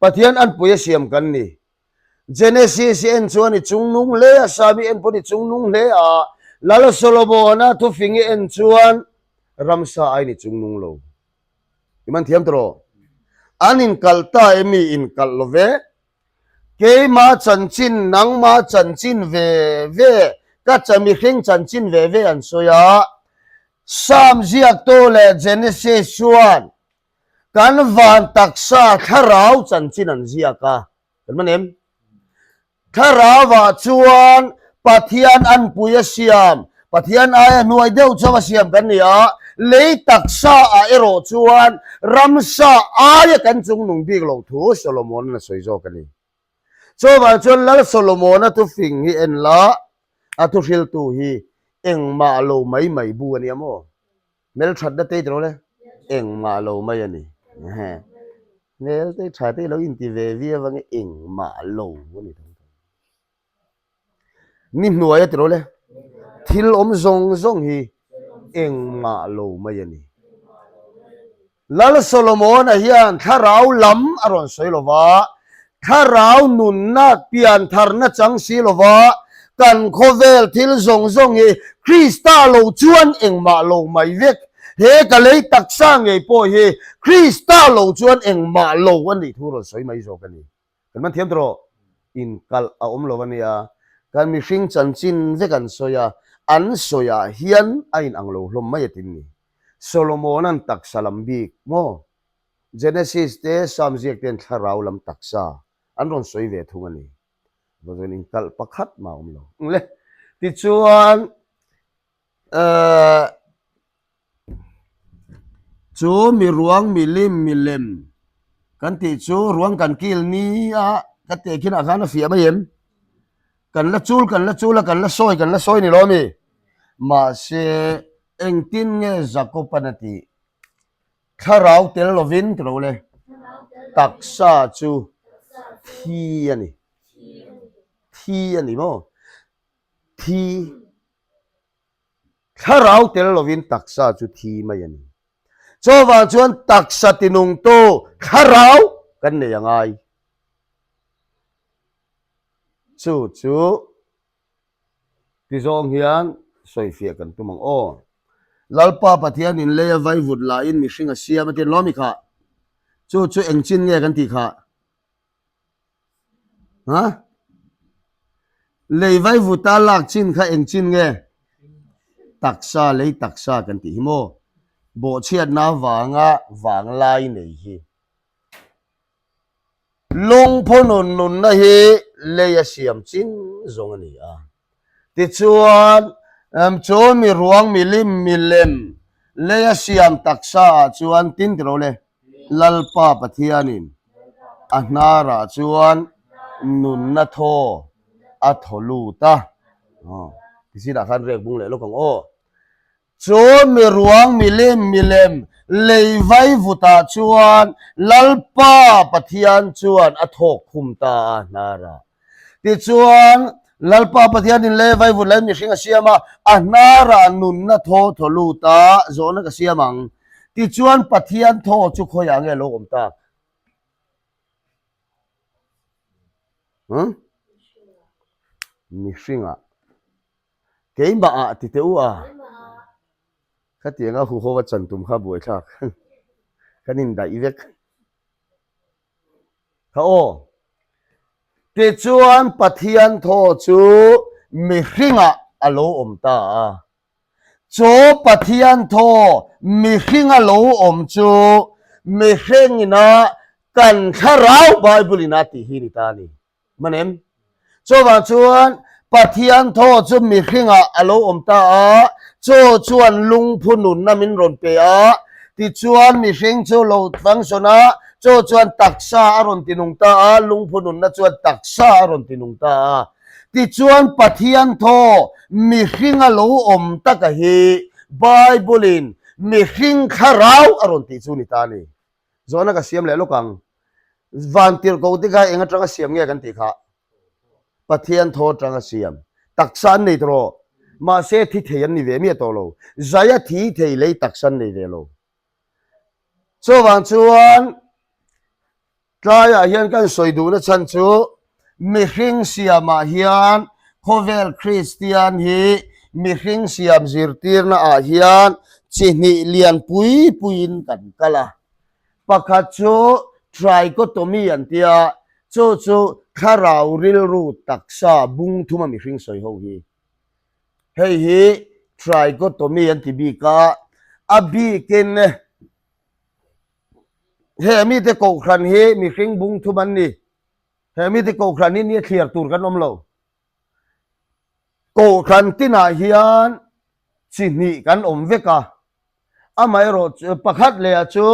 Pathian anpui a siam kan ni. Genesis i en chuan i chung nung hle a, Sam i en pawn i chung nung hle a, Lal Solomona thufing i en chuan ramsa aiin i chung nung lo. I man thiam tawh. An inkalh ta em mi inkalh lo ve? Keima chanchin, nangma chanchin ve ve, ka cha mihring chanchin ve ve an sawi a. Psalm ziaktu leh Genesis chuan kan van taksa thlarau chanchin an ziak a. Kan man em? Thlarauah chuan Pathian anpui a siam, Pathian aia hnuai deuh chauh a siam kan ni a, lei taksaah erawh chuan ramsa aia kan chungnung bik loh thu Solomon-an a sawi zawk a ni. Chuvang chuan Lal Solomon-a thufing hi en la, a thuhriltu hi engmah lo mai mai bu a nia maw? Hmelthatna te i ti lo le? Engmah lo mai a ni. Hmel te tha te lo inti ve viau ang e, engmah lo a ni tho tho. Ni hnuai a ti ro le, thil awm zawng zawng hi engmah lo mai a ni. Lal Solomon-a hian thlarau lam a rawn sawi lo va, thlarau nunna piantharna chang si lo va, kan khawvel thil zawng zawng hi Krista lo chuan engmah lo mai vek. He ka lei taksa ngei pawh hi Krista lo chuan engmah lo a nih thu rawn sawi mai zawk a ni. Kan man thiam tawh inkalh a awm lo a nia, kan mihring chanchin vek an sawi a, an sawiah hian a inang lo hlawm mai a tin ni. Solomona'n taksa lam bik maw? Genesis te Psalm ziak ten thlarau lam taksa an rawn sawi ve thung a ni. Vawiin inkalh pakhat mah a awm lo. Le, tichuan eh chu mi ruang milim milem kan tih chu ruang kan kil ni a ka teh khinah khan a fiah mai em? Kan la chul kan la chul a kan la sawi kan la sawi ni lo a mi? Mahse engtin nge Jakob-an a tih? Thlarau tel lovin ti lo le, taksa chu thi a ni. Thi a ni maw? Thi. Thlarau tel lovin taksa chu thi mai a ni. Chuvang chuan taksa tinungtu thlarau kan nei a ngai. Chu chu tizawng hian sawifiah kan tum ang aw. Lalpa Pathianin leia vaivut lahin mihring a siam a ti lawm i khah. Chu chu engchin nge kan tih khah? Ha? Lei vaivuta lak chin kha engchin nge? Taksa, lei taksa kan tih hi maw? Bawhchhiatna vanga vanglai nei hi. Lungphu nun nunna hi lei a siam chin zawng a ni a. Tichuan, chu mi ruang milim milem lei a siam taksa ah chuan tin ti lo le, Lalpa Pathianin a hnarah chuan nunna thaw a thaw lut a. Tichhinah khan rek bung leh lawk ang aw. Chu mi ruang milim milem lei vaivutah chuan Lalpa Pathian chuan a thawk khum ta a hnarah. Tichuan, Lalpa Pathianin lei vaivut lei mihring a siam a, a hnarah nunna thaw thaw lut a, zawhna ka siam ang. Tichuan, Pathian thaw chu khawiah nge lo awm tak? Huh? Mihringah. Keimah ah ti teh u a. Khatianga huho a chan tum kha buaithlak. Kan indaih vek. Kha aw. Tichuan Pathian thaw chu mihringah a lo awm ta a. Chu Pathian thaw mihringa lo awm chu mihringina kan thlarau Bible in a tih hi ni ta a ni. Man em? Chuvang chuan Pathian thaw chu mihringah a lo awm ta a, chaw chuan lungphu nunna min rawn pe a, tichuan mihring chu lo function a, chaw chuan taksa a rawn tinung ta a, lungphu nunna chuan taksa a rawn tinung ta a. Tichuan Pathian thaw mihringa lo awm taka hi Bible-in mihring thlarau a rawn tih chu ni ta a ni. Zawhna ka siam leh lawk ang. Vantirhko te kha eng atanga siam nge kan tih kha? Pathian thaw atanga siam. Taksa an nei tawh rawh. Mahse thi thei an ni ve miah tawh lo. Zaia thi thei lei taksa an nei ve lo. Chuvang chuan tlaiah hian kan sawi duhna chhan chu mihring siamah hian khawvel Kristian hi mihring siam zirtirna ah hian chi hnih lian pui puiin kan kal a. Pakhat chu trichotomy an tia, chu chu thlarau rilru taksa bung thuma mihring sawi ho hi. Hei hi trichotomy an ti bik a, a bikin he mite kohhran hi mihring bung thum an ni. He mite kohhran hi nia thliar tur kan awm lo. Kohhran tinah hian chi hnih kan awm vek a, amaherawh chu pakhat lehah chu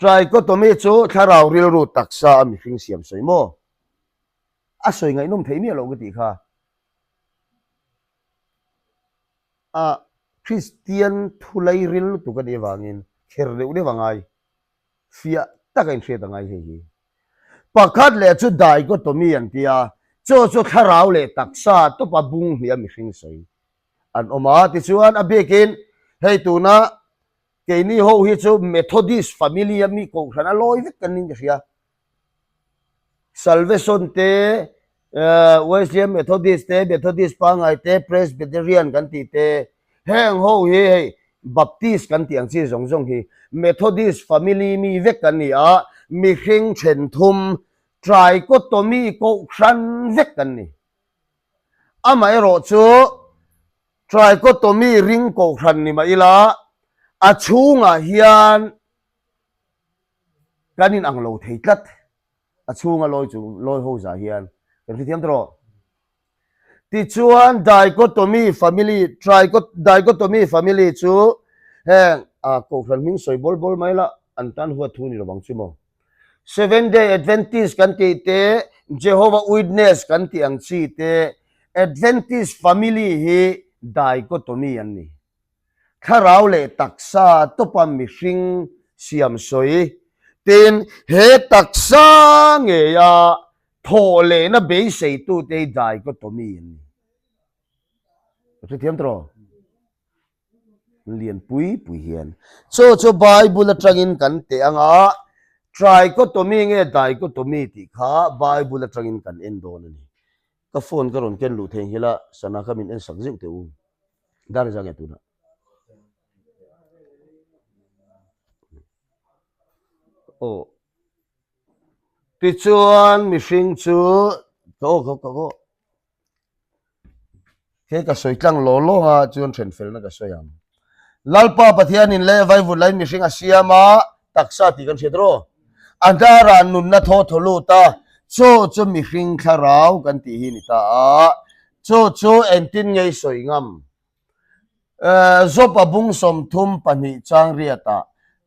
trichotomy chu thlarau rilru taksa a mihring siam sawi maw? A sawi ngaihnawm thei miah loh ka tih kha. A Kristian thulei ril lutuk a nih avangin kher deuh deuh a ngai. Fiah tak a inhriat a ngai hei hi. Pakhat leh chu dichotomy an ti a, chaw chu thlarau leh taksa tawpa bung hnih a mihring sawi an awm a. Tichuan a bikin hei tuna keini ho hi chu Methodist family a mi kohhran a lawi vek kan ning ka hria. Salvation te, Wesleyan Methodist te, Methodist pangngai te, Presbyterian kan tih te, heng ho hi hei Baptist kan tih ang chi zawng zawng hi Methodist family mi vek kan ni a, mihring then thum trichotomy kohhran vek kan ni. Amaherawhchu. Trichotomy ring kohhran ni mah ila, a chhungah hian kan inang lo thei tlat. A chhunga lawi chu lawi ho zah hian kan hrethiam ta rawh. Tichuan dichotomy family, tricho, dichotomy family chu heng a kohhran hming sawi bawl bawl mai la an tan huat thu ni lovang chu maw. Seven Day Adventist kan tih te, Jehovah Witness kan tih ang chi te, Adventist family hi dichotomy an ni. Thlarau leh taksa tawpa mihring siam sawi. Tin, he taksa ngeia thawh lehna beiseitute hi dichotomy an ni. Ka hrethiam tawh rawh. Lian pui pui hian. Chu chu Bible atangin kan teh ang a, trichotomy nge dichotomy tih kha Bible atangin kan en dawn a ni. Ka phone ka rawn ken luh thei ang hila sana kha min en sak zeuh teh u. Dar za nge tunah. Aw. Tichuan mihring chu ka aw ka aw. He ka sawi tlang law law a chuan then felna ka sawi ang. Lalpa Pathianin leh vaivut lain mihring a siam a, taksa tih kan hriat rawh. A hnarah nunna thaw thaw lut a, chaw chu mihring thlarau kan tih hi ni ta a, chaw chu engtin nge i sawi ngam? Job-a bung 32 chang riatah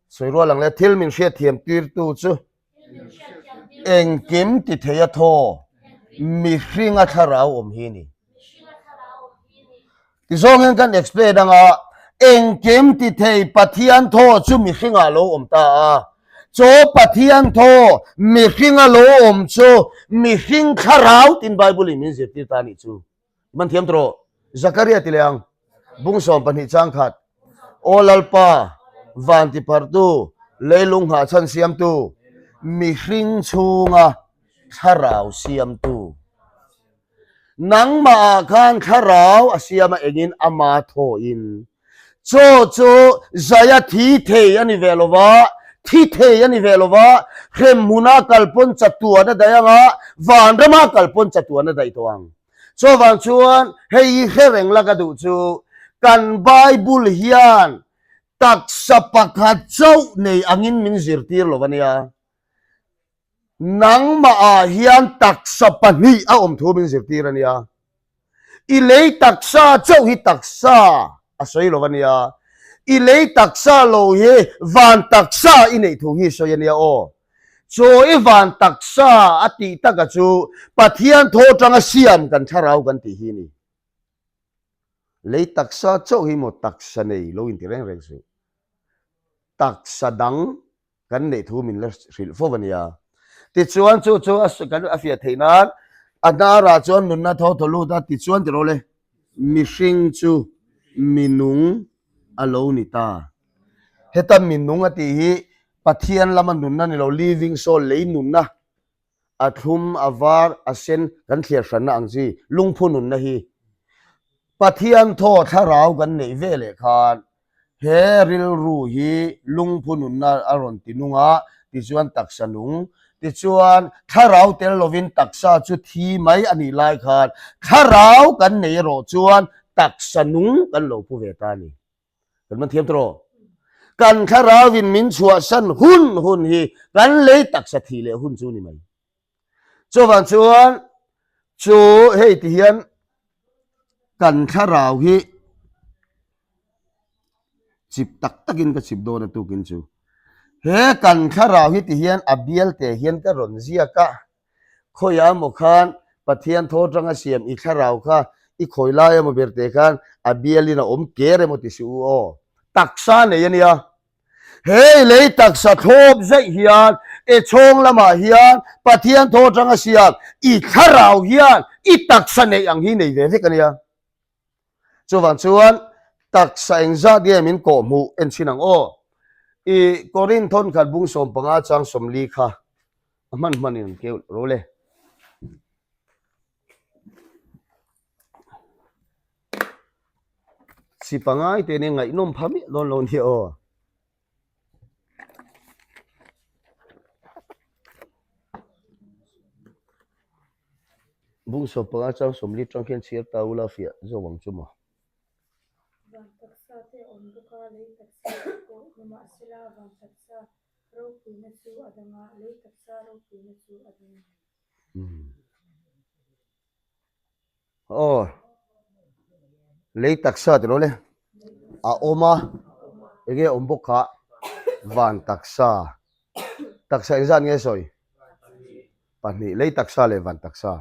sawi rual ang le, thil min hriatthiam tirtu chu Engkim ti thei a thaw, mihringa thlarau awm hi ni. Ti zawng hian kan explain anga, engkim ti thei Pathian thaw chu mihringah lo awm ta a. Chaw Pathian thaw mihringa lo awm chu mihring thlarau tin Bible in min zirtir ta nih chu. Man thiam tawh rawh. Zakaria ti leh ang. Bung 12 chang khat. Aw Lalpa, van ti phartu, leilung nghah chhan siamtu, mihring chhunga thlarau siamtu. Nangmah ah khan thlarau a siam a engin ama thawhin. Chaw chu zaia thi thei a ni ve lo va, thi thei a ni ve lo va, hremhmuna kal pawn chatuan a daih ang a, vanrama kal pawn chatuan a daih tawh ang. Chuvang chuan hei hi hre reng la ka duh chu, kan Bible hian taksa pakhat chauh nei angin min zirtir lo a nia. Nangmah ah hian taksa pahnih a awm thu min zirtir a nia. I lei taksa chauh hi taksa a sawi lo a nia. I lei taksa lo hi van taksa i neih thu hi sawi a nia aw. Chaw i van taksa a tih taka chu Pathian thaw tanga siam kan thlarau kan tih hi ni. Lei taksa chauh hi maw taksa nei lo inti reng reng suh. Taksa dang kan neih thu min la hrilh fo a nia. Tichuan chu chu a kan a fiah theih nan a hnarah chuan nunna tho thaw lut a tichuan ti rawh le mihring chu minung a lo ni ta. Heta minung a tih hi Pathian lama nunna ni lo living soul lei nunna a thlum, a var, a sen kan thliar hranna ang chi lungphu nunna hi Pathian thaw thlarau kan neih ve leh khan he rilru hi lungphu nunna a rawn ti nung a, tichuan taksa nung, tichuan thlarau tel lovin taksa chu thi mai a nih lai khan thlarau kan neih erawh chuan taksa nung kan lo pu ve ta a ni. Kan man thiam tawh. Kan thlarauin min chhuahsan hun hun hi kan lei taksa thih leh hun chu ni mai. Chuvang chuan chu hei ti hian kan thlarau hi chip tak takin ka chip dawn a tukin chu. He kan thlarau hi ti hian a bial te hian ka rawn ziak a. Khawiah emaw khan Pathian thaw tanga siam i thlarau kha i khawi lai emaw ber te khan a bialin a awm ker emaw ti si u aw. Taksa nei a nia. Hei lei taksa thlawp zaih hian e chhawng lamah hian Pathian thaw tanga siam i thlarau hian i taksa neih ang hi nei ve vek a nia. Chuvang chuan taksa engzat nge min kawhhmuh en chhin ang aw. I Korinth thawnkhat bung 15 chang 40 kha a hman hman in an keu ro le. Chi pangai te nen ngaihnawm pha miah dawn lo nia aw. Bung 15 chang 40 tang khian chhiar ta ula fiah zawk ang chu maw. lei taksa te pawh nimahsela van taksa ropuina chu a dang a, lei taksa ropuina chu a dang a ni. Aw, lei taksa ti lo le, a awm a, enge awm bawk kha, van taksa, taksa engzat nge sawi? Pahnih, lei taksa leh van taksa.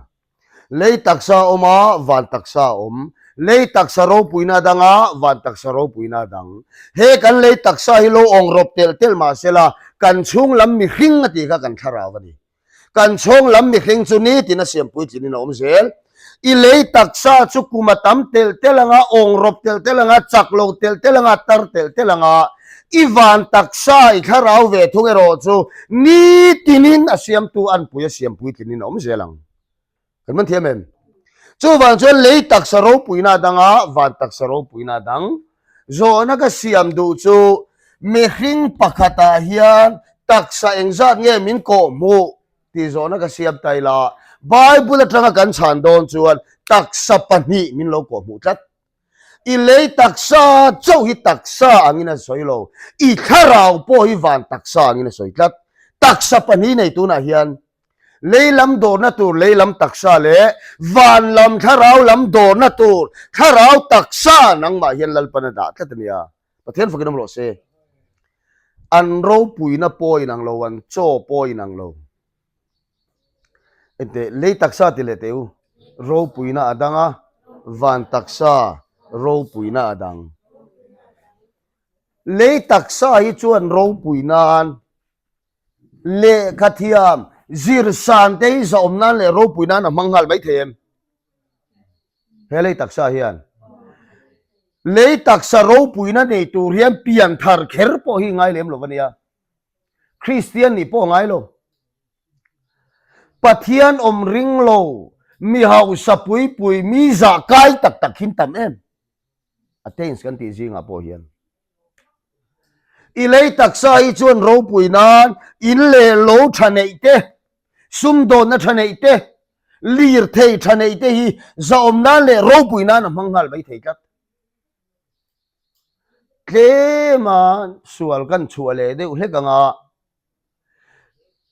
Lei taksa a awm a, van taksa a awm. Lei taksa ropuina a dang a, van taksa ropuina a dang. He kan lei taksa hi lo awng rawp telh telh mah sela, kan chhung lam mihring a tih kha kan thlarau a ni. Kan chhawng lam mihring chu nitin a siam puitlinin a awm zel. I lei taksa chu kum a tam telh telh anga, awng rawp telh telh anga, chak lo telh telh anga, tar telh telh anga, i van taksa i thlarau ve thung erawh chu nitinin a siamtu anpui a siam puitlinin a awm zel ang. Kan man thiam em? Chuvang chuan lei taksa ropuina a dang a, van taksa ropuina a dang. Zawhna ka siam duh chu mihring pakhatah hian taksa engzat nge min kawh hmuh tih zawhna ka siam ta ila, Bible atanga kan chhan dawn chuan taksa pahnih min lo kawh hmuh tlat. I lei taksa chauh hi taksa angin a sawi lo, i thlarau pawh hi van taksa angin a sawi tlat. Taksa pahnih nei tunah hian Lei lam dawrna tur lei lam taksa leh van lam thlarau lam dawrna tur thlarau taksa nangmah hian Lalpan a dah tlat a nia. Pathian fakin awm rawh se. An ropuina pawh inang lo, an chaw pawh inang lo. Enteh, lei taksa ti leh teh u. Ropuina a dang a, van taksa ropuina a dang. Lei taksa hi chuan ropui nan Lehkha thiam zir san te hi zahawm nan leh ropui nan a hmang nghal mai thei em? He lei taksa hian lei taksa ropuina nei tur hian pian thar kher pawh hi ngai lem lo a nia. Kristian nih pawh a ngai lo. Pathian awm ring lo, mi hausa pui pui, mi zah kai tak tak hin tam em? Athens kan tih zingah pawh hian. I lei taksa hi chuan ropui nan in leh lo tha neih te, sumdawnna tha neih te, lirthei tha neih te hi zahawm nan leh ropui nan a hmang nghal mai thei tlat. Tlema sual kan chhuah leh deuh hlek anga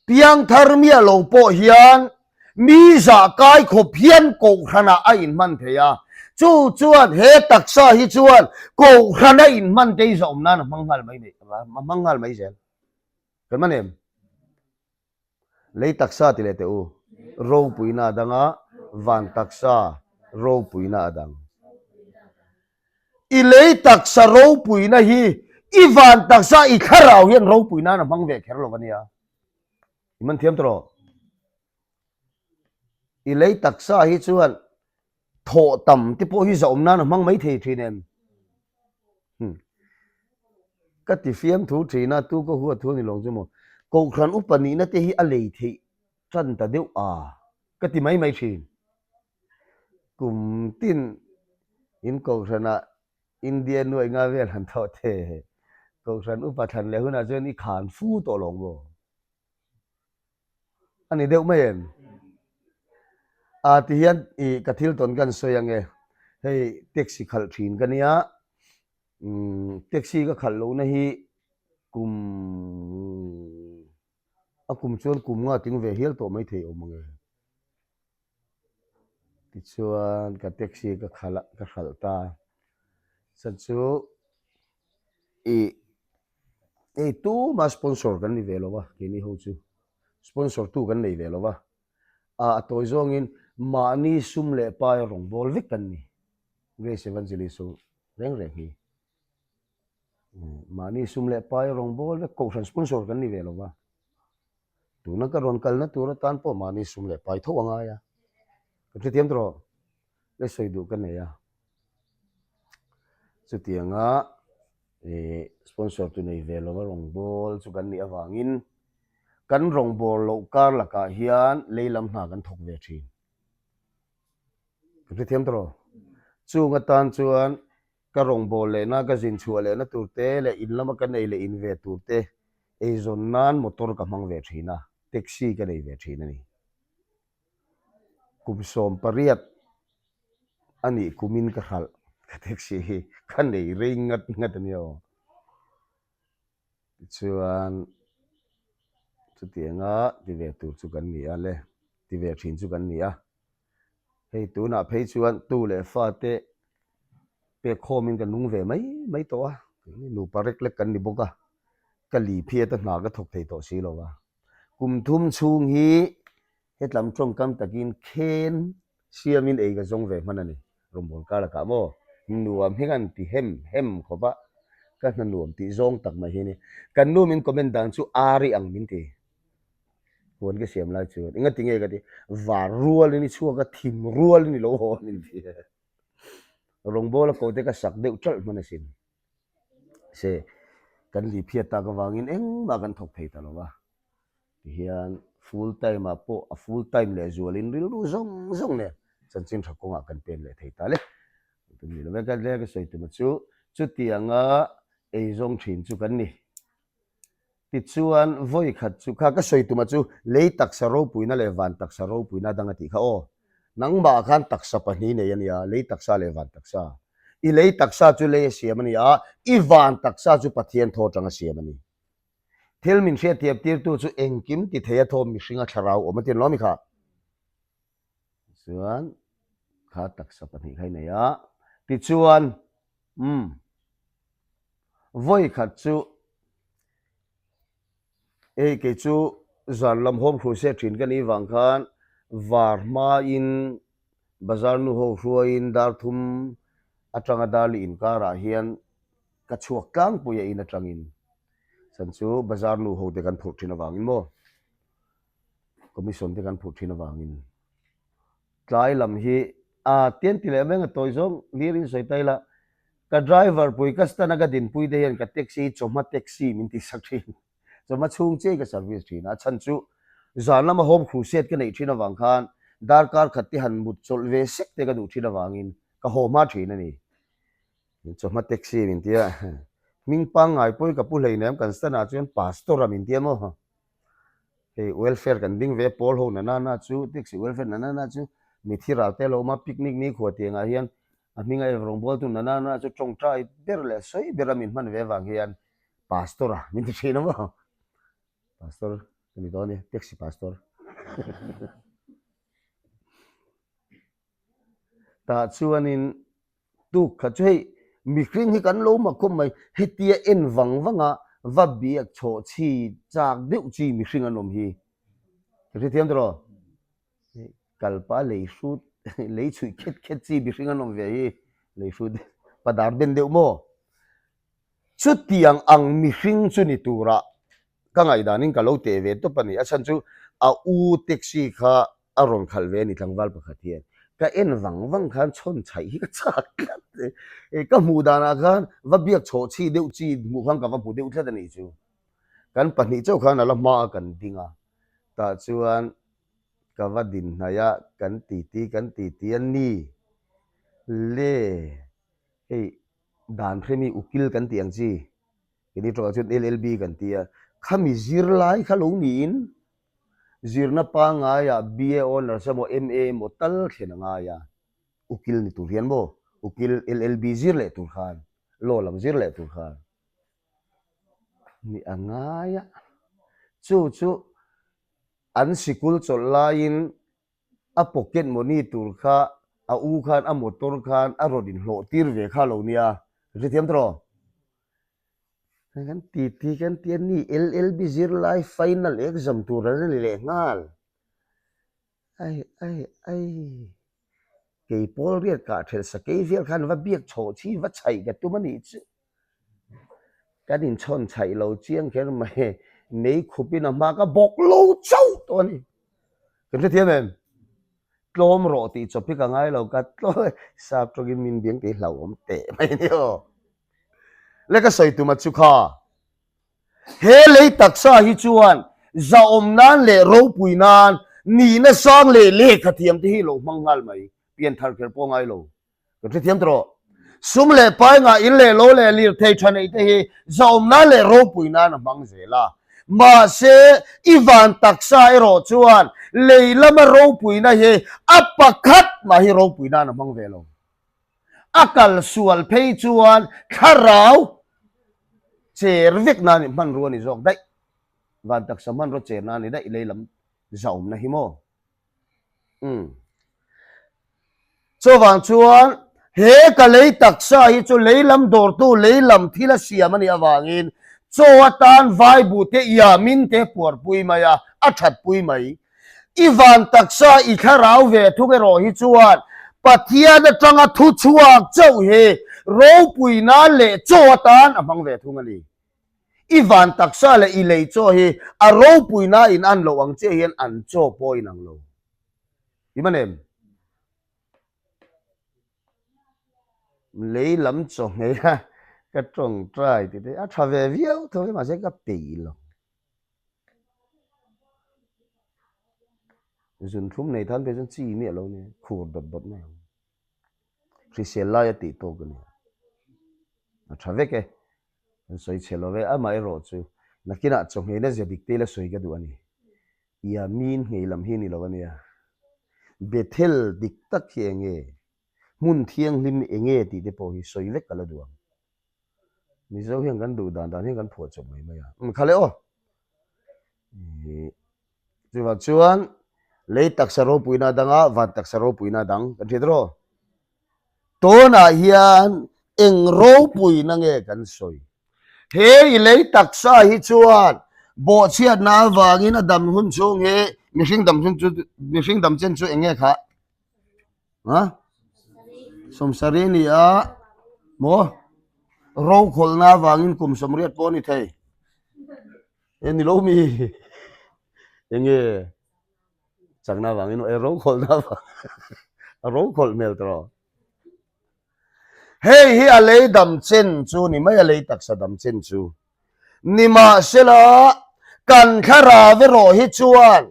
Piangthar miah lo pawh hian mi zah kai khawp hian Kohhranah a inhman thei a, chu chuan he taksa hi chuan Kohhrana inhman te hi zahawm nan a hmang nghal mai mai a hmang nghal mai zel. Kan man em? Lei taksa ti leh teh u, ropuina a dang a, van taksa ropuina a dang. I lei taksa ropuina hi i van taksa i thlarau hian ropui nan a hmang ve kher lo a nia. I man thiam tawh. I lei taksa hi chuan thawh tam te pawh hi zahawm nan a hmang mai thei thin em? Hmm. Ka ti fiam thu thin a, tu ka huat thu a ni lo chu maw. Kohhran upa nihna te hi a lei theih tan ta deuh a, ka ti mai mai thin. Kum tin in Kohhranah India nuai nga vel han thawh the. Kohhran upa thlan leh hunah chuan i khan fu tawh lo maw? A ni deuh mai em? A ti hian i ka thil tawn kan sawi ange. Hei taxi khalh thin ka nia. Umm taxi ka khalh lohna hi kum a kum chuan kum nga tling ve hial tawh mai thei awm ange. Tichuan ka taxi ka khalh a, ka hralh ta. Chan chu ih hei tuma sponsor kan ni ve lo a, keini ho chu sponsor tu kan nei ve lo a. A tawi zawngin mahni sum leh pai rawngbâwl vek kan ni, Grace Evangelist ho reng reng hi. Mahni sum leh pai rawngbâwl vek, kohhran sponsor kan ni ve lo va. Tuna ka rawn kalna tur atan pawh mahni sum leh pai tho a ngai a. Ka hrethiam tawh rawh, le sawi duh ka nei a. Chutianga ih sponsor tu nei ve lova rawngbâwl chu kan nih avangin kan rawngbâwl loh kar lakah hian lei lam hna kan thawk ve thin. Ka hrethiam tawh rawh. Chung atan chuan Ka rawngbâwl lehna, ka zin chhuah lehna tur te leh in lama ka nei leh in ve tur te eizawn nan motor ka hmang ve thin a, taxi ka nei ve thin a ni. Kum 18 a nih kumin ka hralh ka taxi hi ka nei rei ngat ngat a nia aw. Tichuan chutianga ti ve tur chu kan ni a le, ti ve thin chu kan ni a. Hei tunah phei chuan tu leh fate pek khawmin ka nung ve mai mai tawh a, nupa rek lek kan ni bawk a, ka li phiat a hna ka thawk thei tawh si lo va. Kum thum chhung hi hetlam tawngkam takin khen siamin ei ka zawng ve hman a ni. Rawngbawl kar lakah maw nuam hi kan ti hem hem khawp a, ka hna nuam tih zawng tak mai hi a ni. Kan nu min comment dan chu ari ang min ti. Huan ka siam lai chuan enga tinge ka ti, var rualin i chhuak a, thim rualin i lo haw a min ti. Rawngbawl a ko te ka sak deuh ṭalh hman asin. Se kan li phiat tak avangin engmah kan thawk thei ta lo va, tihian full time ah pawh a full time leh zualin rilru zawng zawng nen chanchin tha kawngah kan pen leh thei ta le. Tum ni lo ve ka ka sawi tuma chu chutianga eizawng thin chu kan ni. Tichuan vawi khat chu kha ka sawi tuma chu lei taksa ropuina leh van taksa ropuina dang a tih kha aw. Nangmah khan taksa pahnih nei a nia, lei taksa leh van taksa. I lei taksa chu lei a siam a ni a, i van taksa chu Pathian thaw atanga siam a ni. Thil min hriatthiam tirtu chu engkim ti thei a thaw mihringa thlarau awm a ti lo mi kha. Chuan kha taksa pahnih kha i nei a, tichuan umm vawi khat chu Hei kei chu zan lam home crusade thin ka nih vang khan var hmain bazar nu ho hruaiin dar thum atanga dar leh inkarah hian ka chhuak tlangpui a in atangin chhan chu bazar nu ho te kan phurh thin avangin maw commission te kan phurh thin avangin. Tlai lam hi a tian ti leh meng a tawi zawng hlir in sawi ta ila, ka driver pui ka stand a ka dinpui te hian ka taxi hi chawhma taxi min ti sak thin. Chawhma chhung chiah hi ka service thin a, a chhan chu zan lama home crusade ka neih thin avang khan darkar khat te han mut chawlh ve sek te ka duh thin avangin ka haw hma thin a ni. Chawhma taxi min ti a, hming pangngai pawhin ka pu hleinem kan stand ah chuan pastor a min ti a maw. Hei welfare kan ding ve pawl ho nana na chu taxi welfare nana na chu mithi ral te lo awm a picnic ni khua tih engah hian a hminga ev rawngbawltu nana na chu tawngtai ber leh sawi ber a min hman ve avang hian pastor a min ti thin a maw pastor ka ni dawn e taxi pastor tah chuanin Tuk kha chu hei mihring hi kan lo mak khawp mai, hetia en vang vang a va biak chhawh chhi chak deuh chi mihring an awm hi. Ka hrethiam tawh kalpa lei hrut lei chhuih khet khet chi mihring an awm ve hi lei hrut padar ben deuh maw? Chutiang ang mihring chu ni tura ka ngaihdanin ka lo teh ve tawp a ni. A chhan chu a u taxi kha a rawn khalh ve a ni tlangval pakhat hian. Ka en vang vang khan chhawn chhaih hi ka chak tlat e. Ka hmuh danah khan va biak chhawh chhi deuh chi hmuh khan ka va hmu deuh tlat a nih chu. Kan pahnih chauh khan a la hma a kan ding a, tah chuan ka va din hnaih a, kan titi kan titi a ni le hei dan hremi ukil kan tih ang chi Kini tawngah chuan LLB kan ti a, khami zirlai kha lo niin zirna pangaiah BA Honours emaw MA emaw tal thlen a ngai a, ukil ni tur hian maw, ukil LLB zir leh tur khan, law lam zir leh tur khan ni a ngai a, chu chu an sikul chawlh laiin A pocket money tur kha a u khan a motor khan a rawn inhlawh tir ve kha lo nia, ka hrethiam tawh lo. Kan ti ti kan ti a ni, LLB zirlai final exam tur an ni leh nghal. Ai ai ai. Kei pawl riat kah thelh sakei vel khan va biak chhawh chi va chhaih ka tum a nih chu. Kan inchhawn chhaih lo chiang kher mai, mei khupin a hma ka bawk lo chauh tawh a ni. Kan hrethiam em? Tlawm rawh tih chawp hi ka ngai lo, ka tlawm e, sap tawngin min biang tih hlauhawm teh mai a ni aw. Le ka sawi tuma chu kha, he lei taksa hi chuan zahawm nan leh ropui nan nihna sang leh lehkha thiam te hi lo hmang nghal mai, pianthar kher pawh ngai lo. Ka hrethiam ta rawh. Sum leh pai ngah in leh lo leh lirthei tha neih te hi zahawm nan leh ropui nan a hmang zel a. Mahse, i van taksa erawh chuan lei lama ropuina hi a pakhat mah hi ropui nan a hmang ve lo. A kal sual phei chuan thlarau. cher vek na ni hmanrua ni zawk daih. Van taksa hmanrua cher na ni daih lei lam zahawmna hi maw? Umm. Chuvang chuan he ka lei taksa hi chu lei lam dawrtu lei lam thil a siam a nih avangin chaw atan vaibu te iamin te puarpui mai a, a thatpui mai. I van taksa i thlarau ve thung erawh hi chuan Pathian atanga thu chhuak chauh hi ropui nan leh chaw atan a hmang ve thung a ni. I van taksa leh i lei chaw hi a ropui na in an loh ang chiah hian an chaw pawh in ang lo. I man em? Lei lam chaw nghei a ka tawngtai ti te a tha ve viau tho e mahse ka peih lo. Zunthlum nei tan phei chuan chi miah lo nia khur dawt dawt mai ang. Hrisel lai a tih tawk a ni. A tha vek e. Kan sawi chhe lo ve. Amaherawh chu nakinah chawhngheina zia dik te ila sawi ka duh a ni. Ia min nghei lam hi ni lo a nia. Bethel dik tak hi eng nge? Hmun thianghlim eng nge tih te pawh hi sawi vek ka la duh ang. Mizo hian kan duh dan dan hian kan phuah chawp mai mai a. Umm kha le aw. Chuvang chuan lei taksa ropuina a dang a, van taksa ropuina a dang kan hriat rawh. Tunah hian eng ropuina nge kan sawi? He i lei taksa hi chuan bawhchhiatna avangin a dam hun chhung hi mihring dam hun chu mihring dam chen chu eng nge kha? Ha? Sawmsarih a ni a, maw? Rokhawlhna avangin kum sawmriat pawh a ni thei. E ni lo mi enge chakna vangin e ro khawlh na vang a ro khawlh hmel tawh hei hi a lei dam chen chu ni mai a lei taksa dam chen chu nimahsela kan thlarau erawh hi chuan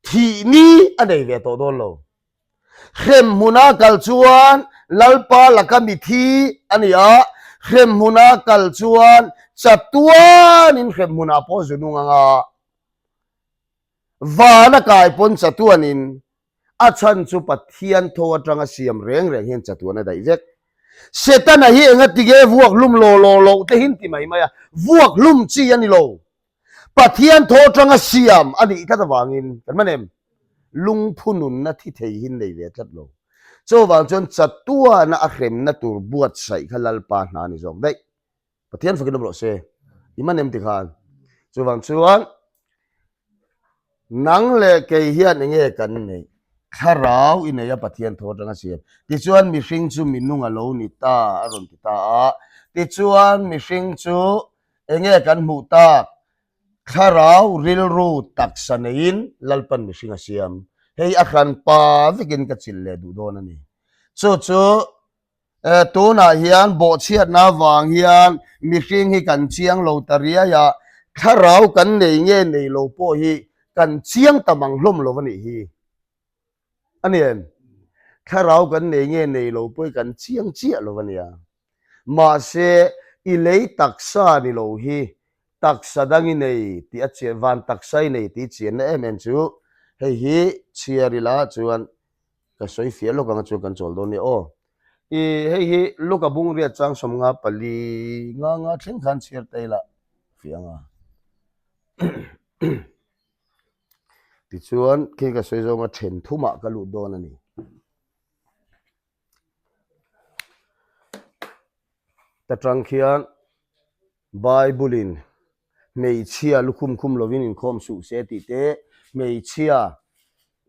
thih ni a nei ve tawh dawn lo Hremhmuna kal chuan Lalpa laka mithi a ni a, hremhmuna kal chuan chatuanin hremhmunah pawh zu nung ang a, vana kai pawn chatuanin a chhan chu Pathian tho atanga siam reng reng hian chatuan a daih vek. Setana hi enga tige vuak hlum law law loh te hin ti mai mai a, vuak hlum chi a ni lo. Pathian thaw atanga siam a nih tlat avangin kan man em? Lungphu nunna thi thei hi nei ve tlat lo. Chuvang chuan chatuana a hremna tur buatsaih kha Lalpa hna a ni zawk daih. Pathian fakin awm rawh se. I man em tikhan? Chuvang chuan nang leh kei hian enge kan neih? Thlarau i nei a Pathian thaw atanga siam. Tichuan mihring chu minung a lo ni ta a rawn ti ta a. Tichuan mihring chu Enge kan hmuh tak? Thlarau rilru taksa neiin Lalpan mihring a siam. Hei a hranpa vekin ka chilh leh duh dawn a ni. Chu chu tunah hian bawhchhiatna avang hian mihring hi kan chiang lo ta riai a, thlarau kan nei nge nei lo pawh hi kan chiang ta mang hlawm lo a nih hi. A ni em? Thlarau kan nei nge nei lo pawh hi kan chiang chiah lo a nia. Mahse, i lei taksa ni lo hi taksa dang i nei tih a chian, van taksa i nei tih i chianna em em chu hei hi chhiar ila chuan ka sawi fiah lawk anga chuan kan chawl dawn nia aw. I hei hi Luka bungriat chang 50 pali nga nga thleng khan chhiar ta ila fiah anga. Tichuan khi ka sawi zawnga then thumah ka lut dawn a ni. Ta tang khian Bible in hmeichhia lukhum khum lovin inkhawm suh se tih te, hmeichhia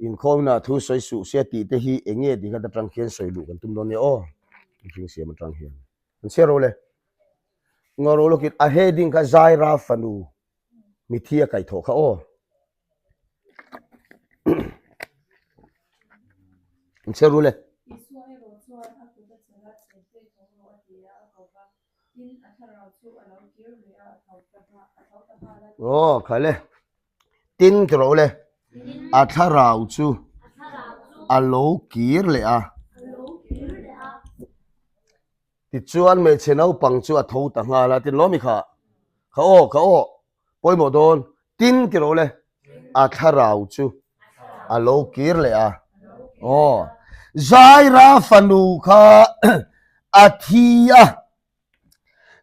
inkhawmna thu sawi suh se tih te hi eng nge tih kha ta tang khian sawi luh kan tum dawn nia aw. Mihring siam atang hian. An chhiar ro le. Ngaw ro lawkin a heading kha Zaira fanu mithi a kaihthawh kha aw. An chhiar ru le. Isua erawh chuan a kut a chelh a, Chente tho rawh a ti a, a ko va. Tin, a thlarau chu a lo kir leh a, a tho ta nghal a tho ta nghal a. Aw, khai le. Tin ti rawh u le. A thlarau chu a lo kir leh a. Tichuan hmeichhe naupang chu a tho ta nghal a, tin lawmi kha, Kha aw, kha aw, pawimawh dawn, tin ti rawh le, a thlarau chu a lo kir leh a. Aw, Zaira fanu kha a thi a.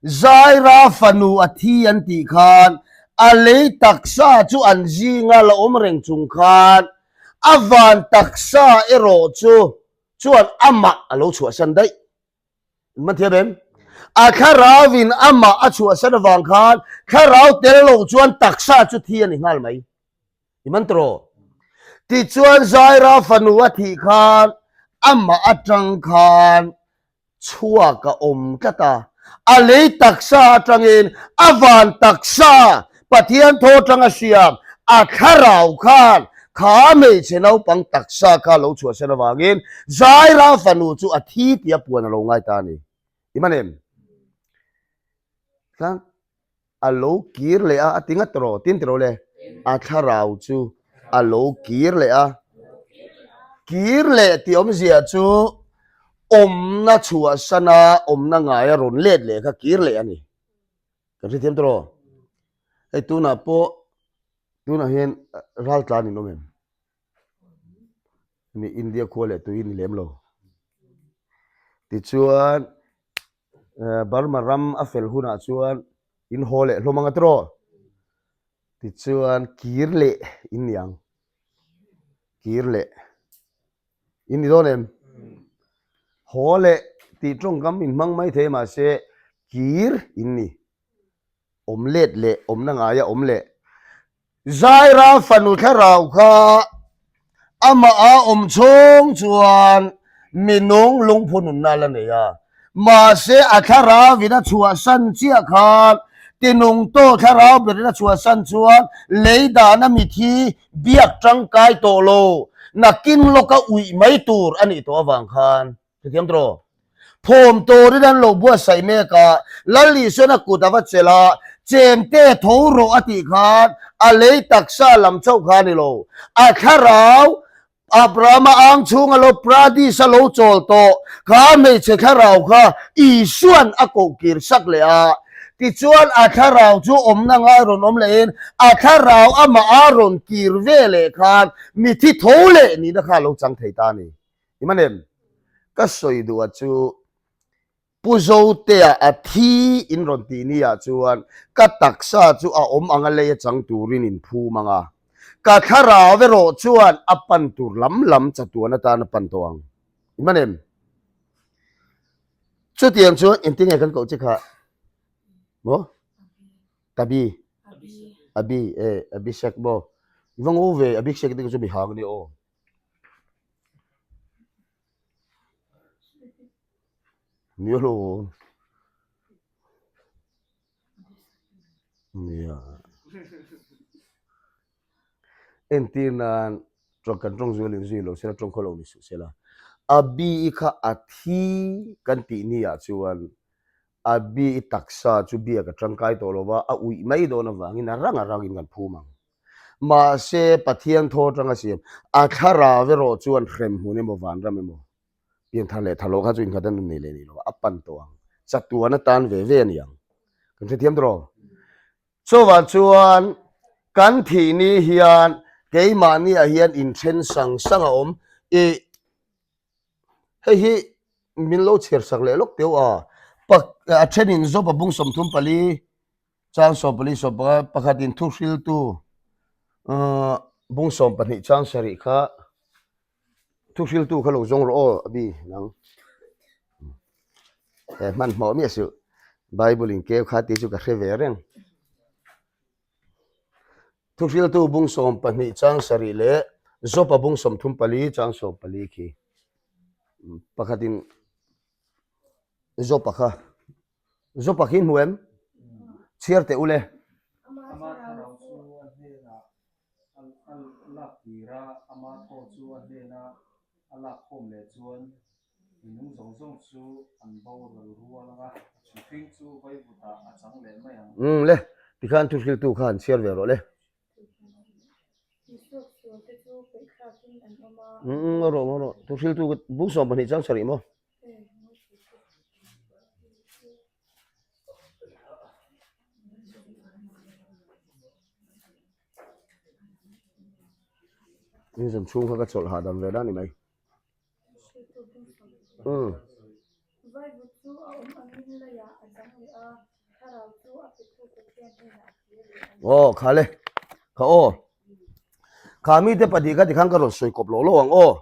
Zaira fanu a thi an tih khan a lei taksa chu an zinga la awm reng chung khan a van taksa erawh chu chuan amah a lo chhuahsan daih. In man thiam em? A thlarauin amah a chhuahsan avang khan thlarau tel lo chuan taksa chu thi a ni nghal mai. I man tawh? Tichuan Zaira fanu a thih khan amah atang khan chhuak a awm tlat a, a lei taksa atangin a van taksa Pathian thaw atanga siam a thlarau khan kha hmeichhe naupang taksa kha lo chhuahsan avangin Zaira fanu chu a thi tia puan a lo ngai ta a ni. I man em? Tlang a lo kir leh a, a ti ngat rawh, tin tiraw le, a thlarau chu a lo kir leh a. Kir leh tih awmzia chu awmna chhuahsana awmna ngaia rawn let leh kha kir leh a ni. Kan hrethiam tawh Hei tunah pawh tunah hian raltlan in awm em? Mi India khua leh tui ni lem lo. Tichuan Burma ram a fel hunah chuan in haw leh hlawm anga tiraw? Tichuan kir leh in ni ang. Kir leh in ni dawn em? Haw leh tih tawngkam in hmang mai thei mahse kir in ni. Awm let leh awmna ngaia awm leh. Zaira fanu thlarau kha amah a awm chhung chuan minung lungphu nunna la nei a, mahse a thlarauin a chhuahsan chiah khan tinungtaw thlarau berin a chhuahsan chuan lei dahna mithi biak tangkai tawh lo, nakin lawka uih mai tur a nih tawh avang khan. Hrethiam tawh. Phawm turin an lo buatsaih mek a, Lal Isuan a kut a va chelh a, Chemte tho rawh a tih khan a lei taksa lam chauh kha a ni lo. A thlarau, Abrahama ang chhunga lo Pradis a lo chawl tawh kha hmeichhe thlarau kha Isuan a koh kir sak leh a. Tichuan a thlarau chu awmna ngai rawn awm lehin a thlarau amah a rawn kir ve leh khan mithi tho leh nihna kha a lo chang thei ta a ni. I man em? Ka sawi duh a chu Pu Zotea a thi in rawn tih ni ah chuan ka taksa chu a awm ang a lei a chang turin in phum ang a, ka thlarau erawh chuan a pan tur lam lam chatuan atan a pan tawh ang. I man em? Chutiang chuan engtin nge kan koh che kha? Maw? Tabi? Abi, e, Abhishek maw? I va ngo ve, Abhishek te chu mi hang a nia aw. Ni lo. Nia. Entir nan kan tawng zual in zui lo sela tawng khaw lo ni suh sela. A bi i kha a thi kan tih ni ah chuan a bi i taksa chu biak a tangkai tawh lo va, a uih mai dawn avangin a rang a rangin kan phum ang. Mahse, Pathian thaw atanga siam a thlarau erawh chuan hremhmun emaw vanram emaw pianthar leh thar loh kha chu innghat a nun nei leh nei lo a, a pan tawh ang. Chatuan atan ve ve a ni ang. Kan hrethiam tawh rawh. Chuvang chuan kan thih ni hian keimahniah hian inthen sang sang a awm. Ih, hei hi min lo chhiar sak leh lawk teuh a, pak a thenin Job a bung 34 Chang 14 15 pakhatin thu hriltu bung 12 chang sarih kha thu hriltu kha lo zawng rawh aw a bi nang he hmanhmawh miah suh Bible in keu kha tih chu ka hre ve reng thu hriltu bung 12 chang sarih leh Jopa bung 34 chang 14 khi pakhatin Jopa kha Zawpa khi hmu em? Chhiar teh u le. Ama thlarau chu a hnenah a lak tir a, ama thaw chu a hnena a lak khawm leh chuan minung zawng zawng chu an boral rual ang a, mihring chu vaivutah a chang leh mai ang. Umm le, tikhan thuhriltu kha han chhiar ve rawh le. Umm ngaw rawh ngaw rawh, thuhriltu bung 12 chang sarih maw? Inzawm chhung kha ka chawlh hahdam ve la ni mai. Umm. Vaivut chu a awm angin leiah a chang leh a. Aw kha le kha aw kha mite pahnih kha tikhan ka rawn sawi kawp lo lo ang aw.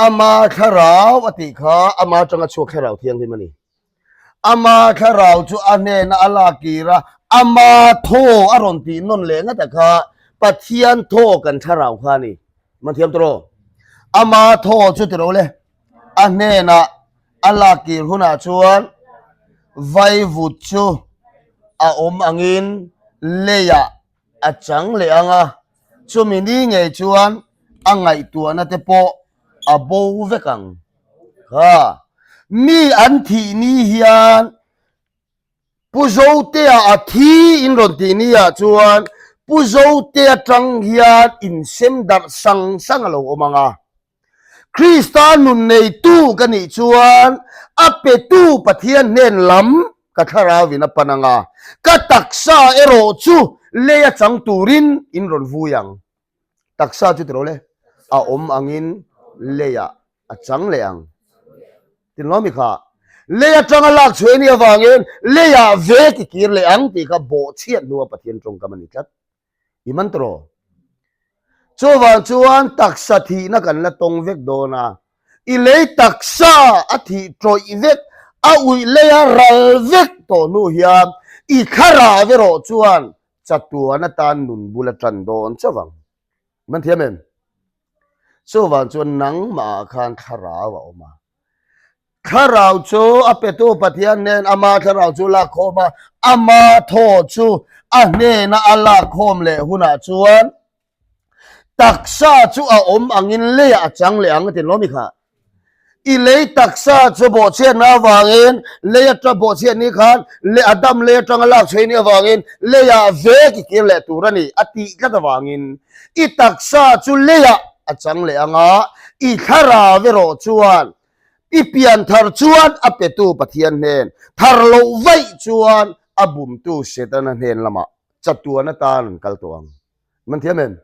Ama thlarau a tih kha ama atanga chhuak thlarau thianghlim a ni. Ama thlarau chu a hnena a lak kir a, ama thaw a rawn tih nawn leh ngat a kha Pathian thaw kan thlarau kha a ni. Man thiam tawh rawh. Ama thaw chu ti lo le. A hnenah a lak kir hunah chuan vaivut chu a awm angin leiah a chang leh ang a, chumi ni ngei chuan a ngaihtuahna te pawh a bo vek ang. Kha mi an thih ni hian Pu Zotea a thi in rawn tih ni ah chuan Pu Zotea tang hian insem darh sang sang a lo awm ang a. Krista nun neitu ka nih chuan a petu Pathian hnen lam ka thlarauin a pan ang a, ka taksa erawh chu lei a chang turin in rawn vui ang. Taksa chu tiraw le, a awm angin leiah a chang leh ang. Tin lo mi kha, lei atanga lak chhuah i nih avangin leiah ve ti kir leh ang tih kha bawhchhiat hnua Pathian tawngkam a ni tlat. I man tawh. Chuvang chuan taksa thihna kan la tawng vek dawn a, i lei taksa a thih tawih vek, a uih lei a ral vek tawh hnu hian i thlarau erawh chuan chatuan atan nun bul a tan dawn chauh ang. I man thiam em? Chuvang chuan nangmah ah khan thlarau a awm a. Thlarau chu a petu Pathian nen ama thlarau chu lak khawm a, ama thaw chu a hnena a lak khawm leh hunah chuan taksa chu a awm angin leiah a chang leh ang a ti lawm i kha. I lei taksa chu bawhchhiatna avangin lei atang bawhchhiat ni khan leh a dam lei atanga lak chhuah ni avangin leiah vek i kir leh tur a ni a tih tlat avangin i taksa chu leiah a chang leh ang a, i thlarau erawh chuan i pian thar chuan a petu Pathian hnen thar loh vaih chuan a bumtu Setana hnen lamah chatuan atan an kal tawh ang. Man thiam em?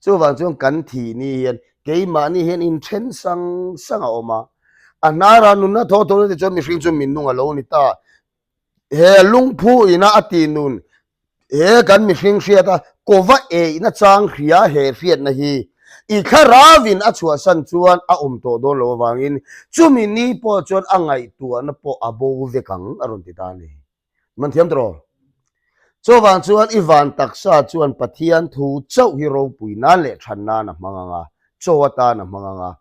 Chuvang chuan kan thih ni hian keimahni hian inthen sang sang a awm a. A hnara nunna thaw thaw te chuan mihring chu minung a lo ni ta. He lungphu ina a tih nun he kan mihring hriat a kova eihna chang hria he hriatna hi i thlarauin a chhuahsan chuan a awm tawh dawn lo avangin chumi ni pawh chuan a ngaihtuahna pawh a bo vek ang a rawn ti ta a ni. Man thiam tawh. Chuvang chuan i van taksa chuan Pathian thu chauh hi ropui nan leh than nan a hmang ang a, chaw atan a hmang ang a.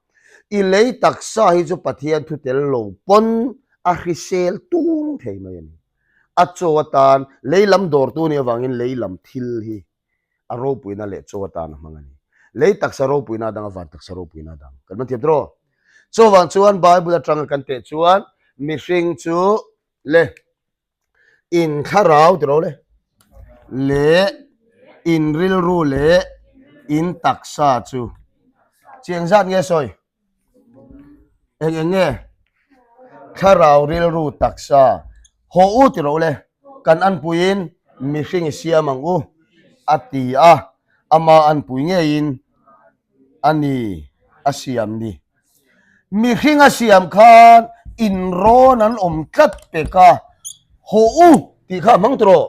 I lei taksa hi chu Pathian thu tel lo pawn a hrisel tung thei mai a ni. A chaw atan lei lam dawrtu nih avangin lei lam thil hi a ropuina leh chaw atan a hmang a ni. Lei taksa ropuina a dang a, van taksa ropuina a dang. Kan man thiam tawh. Chuvang chuan Bible atanga kan teh chuan mihring chu Le in thlarau tiro le leh in rilru leh in taksa chu chiang zat nge sawi eng eng nge thlarau rilru taksa haw u tiro le kan anpuiin mihring i siam ang u a ti a ama anpui ngeiin a ni a siam ni. Mihring a siam khan inrawn an awm tlat pek a, haw u tih kha a hmang tawh rawh.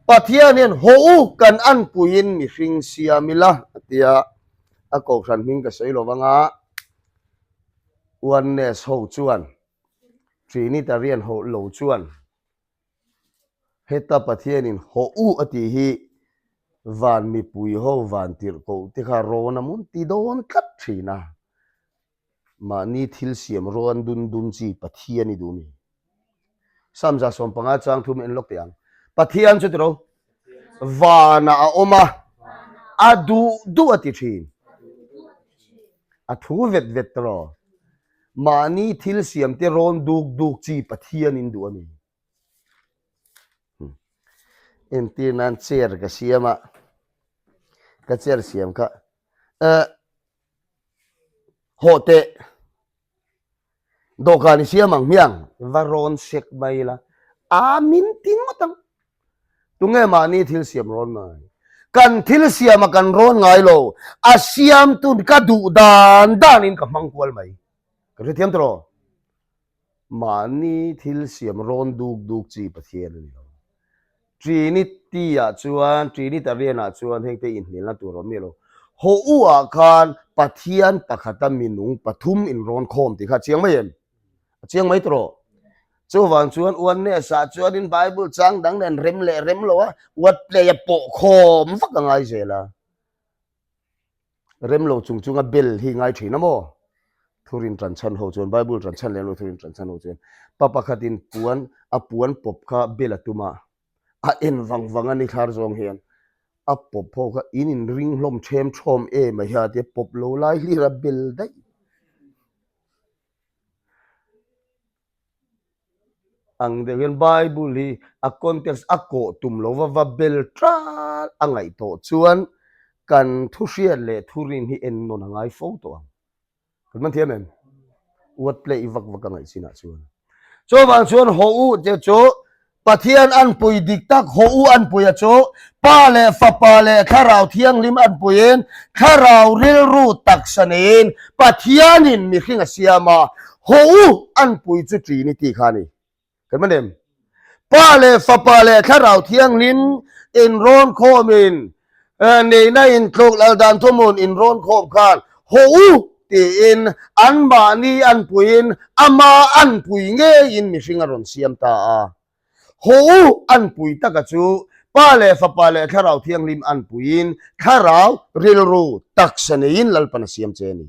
Pathian hian haw u kan anpuiin mihring siam ila a ti a, a kohhran hming ka sawi lo vang a, Oneness ho chuan Trinitarian ho lo chuan Heta Pathianin haw u a tih hi van mipui ho van tirh koh te kha rawn a mun ti dawn tlat thin a. Mahni thil siam rawn dun dun chi Pathian i duh mi. Psalm 115 chang thum en lawk teh ang. Pathian chu tiro vanah a awm a, a duh duh a ti thin. A thu vet vet tiro. Mahni thil siam te rawn duk duk chi Pathian in duh a ni. Entir nan chair ka siam a, ka chair siam kha eh hawh teh dawhkan i siam ang hmiang va rawn sek mai la a min ti ngawt ang. Tunge mahni thil siam rawn ngai? Kan thil siam a kan rawn ngai lo, a siamtun ka duh dan danin ka hmang kual mai. Ka hrethiam tawh lo. Mahni thil siam rawn duk duk chi Pathian a ni lo. Trinity-ah chuan, Trinitarian-ah chuan hengte inhnialna tur awm miah lo. Haw u-ah khan Pathian pakhata minung pathum inrawn khawm tih kha a chiang mai em? A chiang mai tawh. Chuvang chuan Oneness-ah chuanin Bible chang dang nen rem leh rem lo a, wordplay a pawh khawm vak a ngai zel a. Rem lo chung chunga bel hi ngai thin a maw? Thurin tan chhan ho chuan, Bible tan chhan lem lo thurin tan chhan ho chuan pa pakhatin puan a puan pawp kha bel a tum a, a en vang vang a ni thlar zawng hian a pawp ho kha in inring hlawm them thawm em a hia tia pawp lo lai hlir a bel daih. Ang deuh hian Bible hi a context a kawh tum lo va va bel ṭal a ngaih tawh chuan kan thu hriat leh thurin hi en nawn a ngai fo tawh ang. Kan man thiam em? Word play i vak vak a ngaih chinah chuan. Chuvang chuan haw u che chu Pathian anpui dik tak haw u anpuia chu Pa leh Fapa leh Thlarau Thianghlim anpuiin Thlarau rilru taksa neiin Pathianin mihring a siam a, haw u anpui chu Trinity kha a ni. Kan man em? Pa leh Fapa leh Thlarau Thianghlim inrawn khawmin neihna intluk lal dan thuhmun inrawn khawm khan haw u tiin anmahni anpuiin ama anpui ngeiin mihring a rawn siam ta a. Haw u anpui taka chu Pa leh Fapa leh Thlarau Thianghlim anpuiin Thlarau rilru taksa neiin Lalpan a siam che a ni.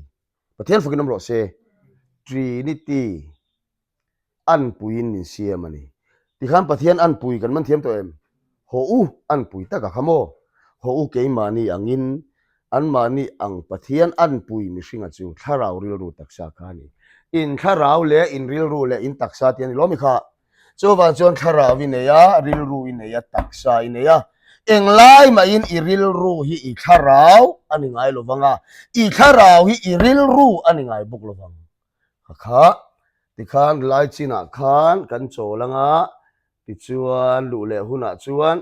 Pathian fakin awm rawh se. Trinity. Anpuiin min siam a ni. Tikhan Pathian anpui kan man thiam tawh em? Haw u, anpui tak a kha maw? Haw u keimahni angin, anmahni ang Pathian anpui mihringa chu thlarau rilru taksa kha a ni. In thlarau leh in rilru leh in taksa tih a ni lawm i kha. Chuvang chuan thlarau i nei a, rilru i nei a, taksa i nei a. Englai mahin i rilru hi i thlarau a ni ngai lovang a, i thlarau hi i rilru a ni ngai bawk lovang. Kha kha tikhan lai chinah khan kan chawl anga tichuan luh leh hunah chuan.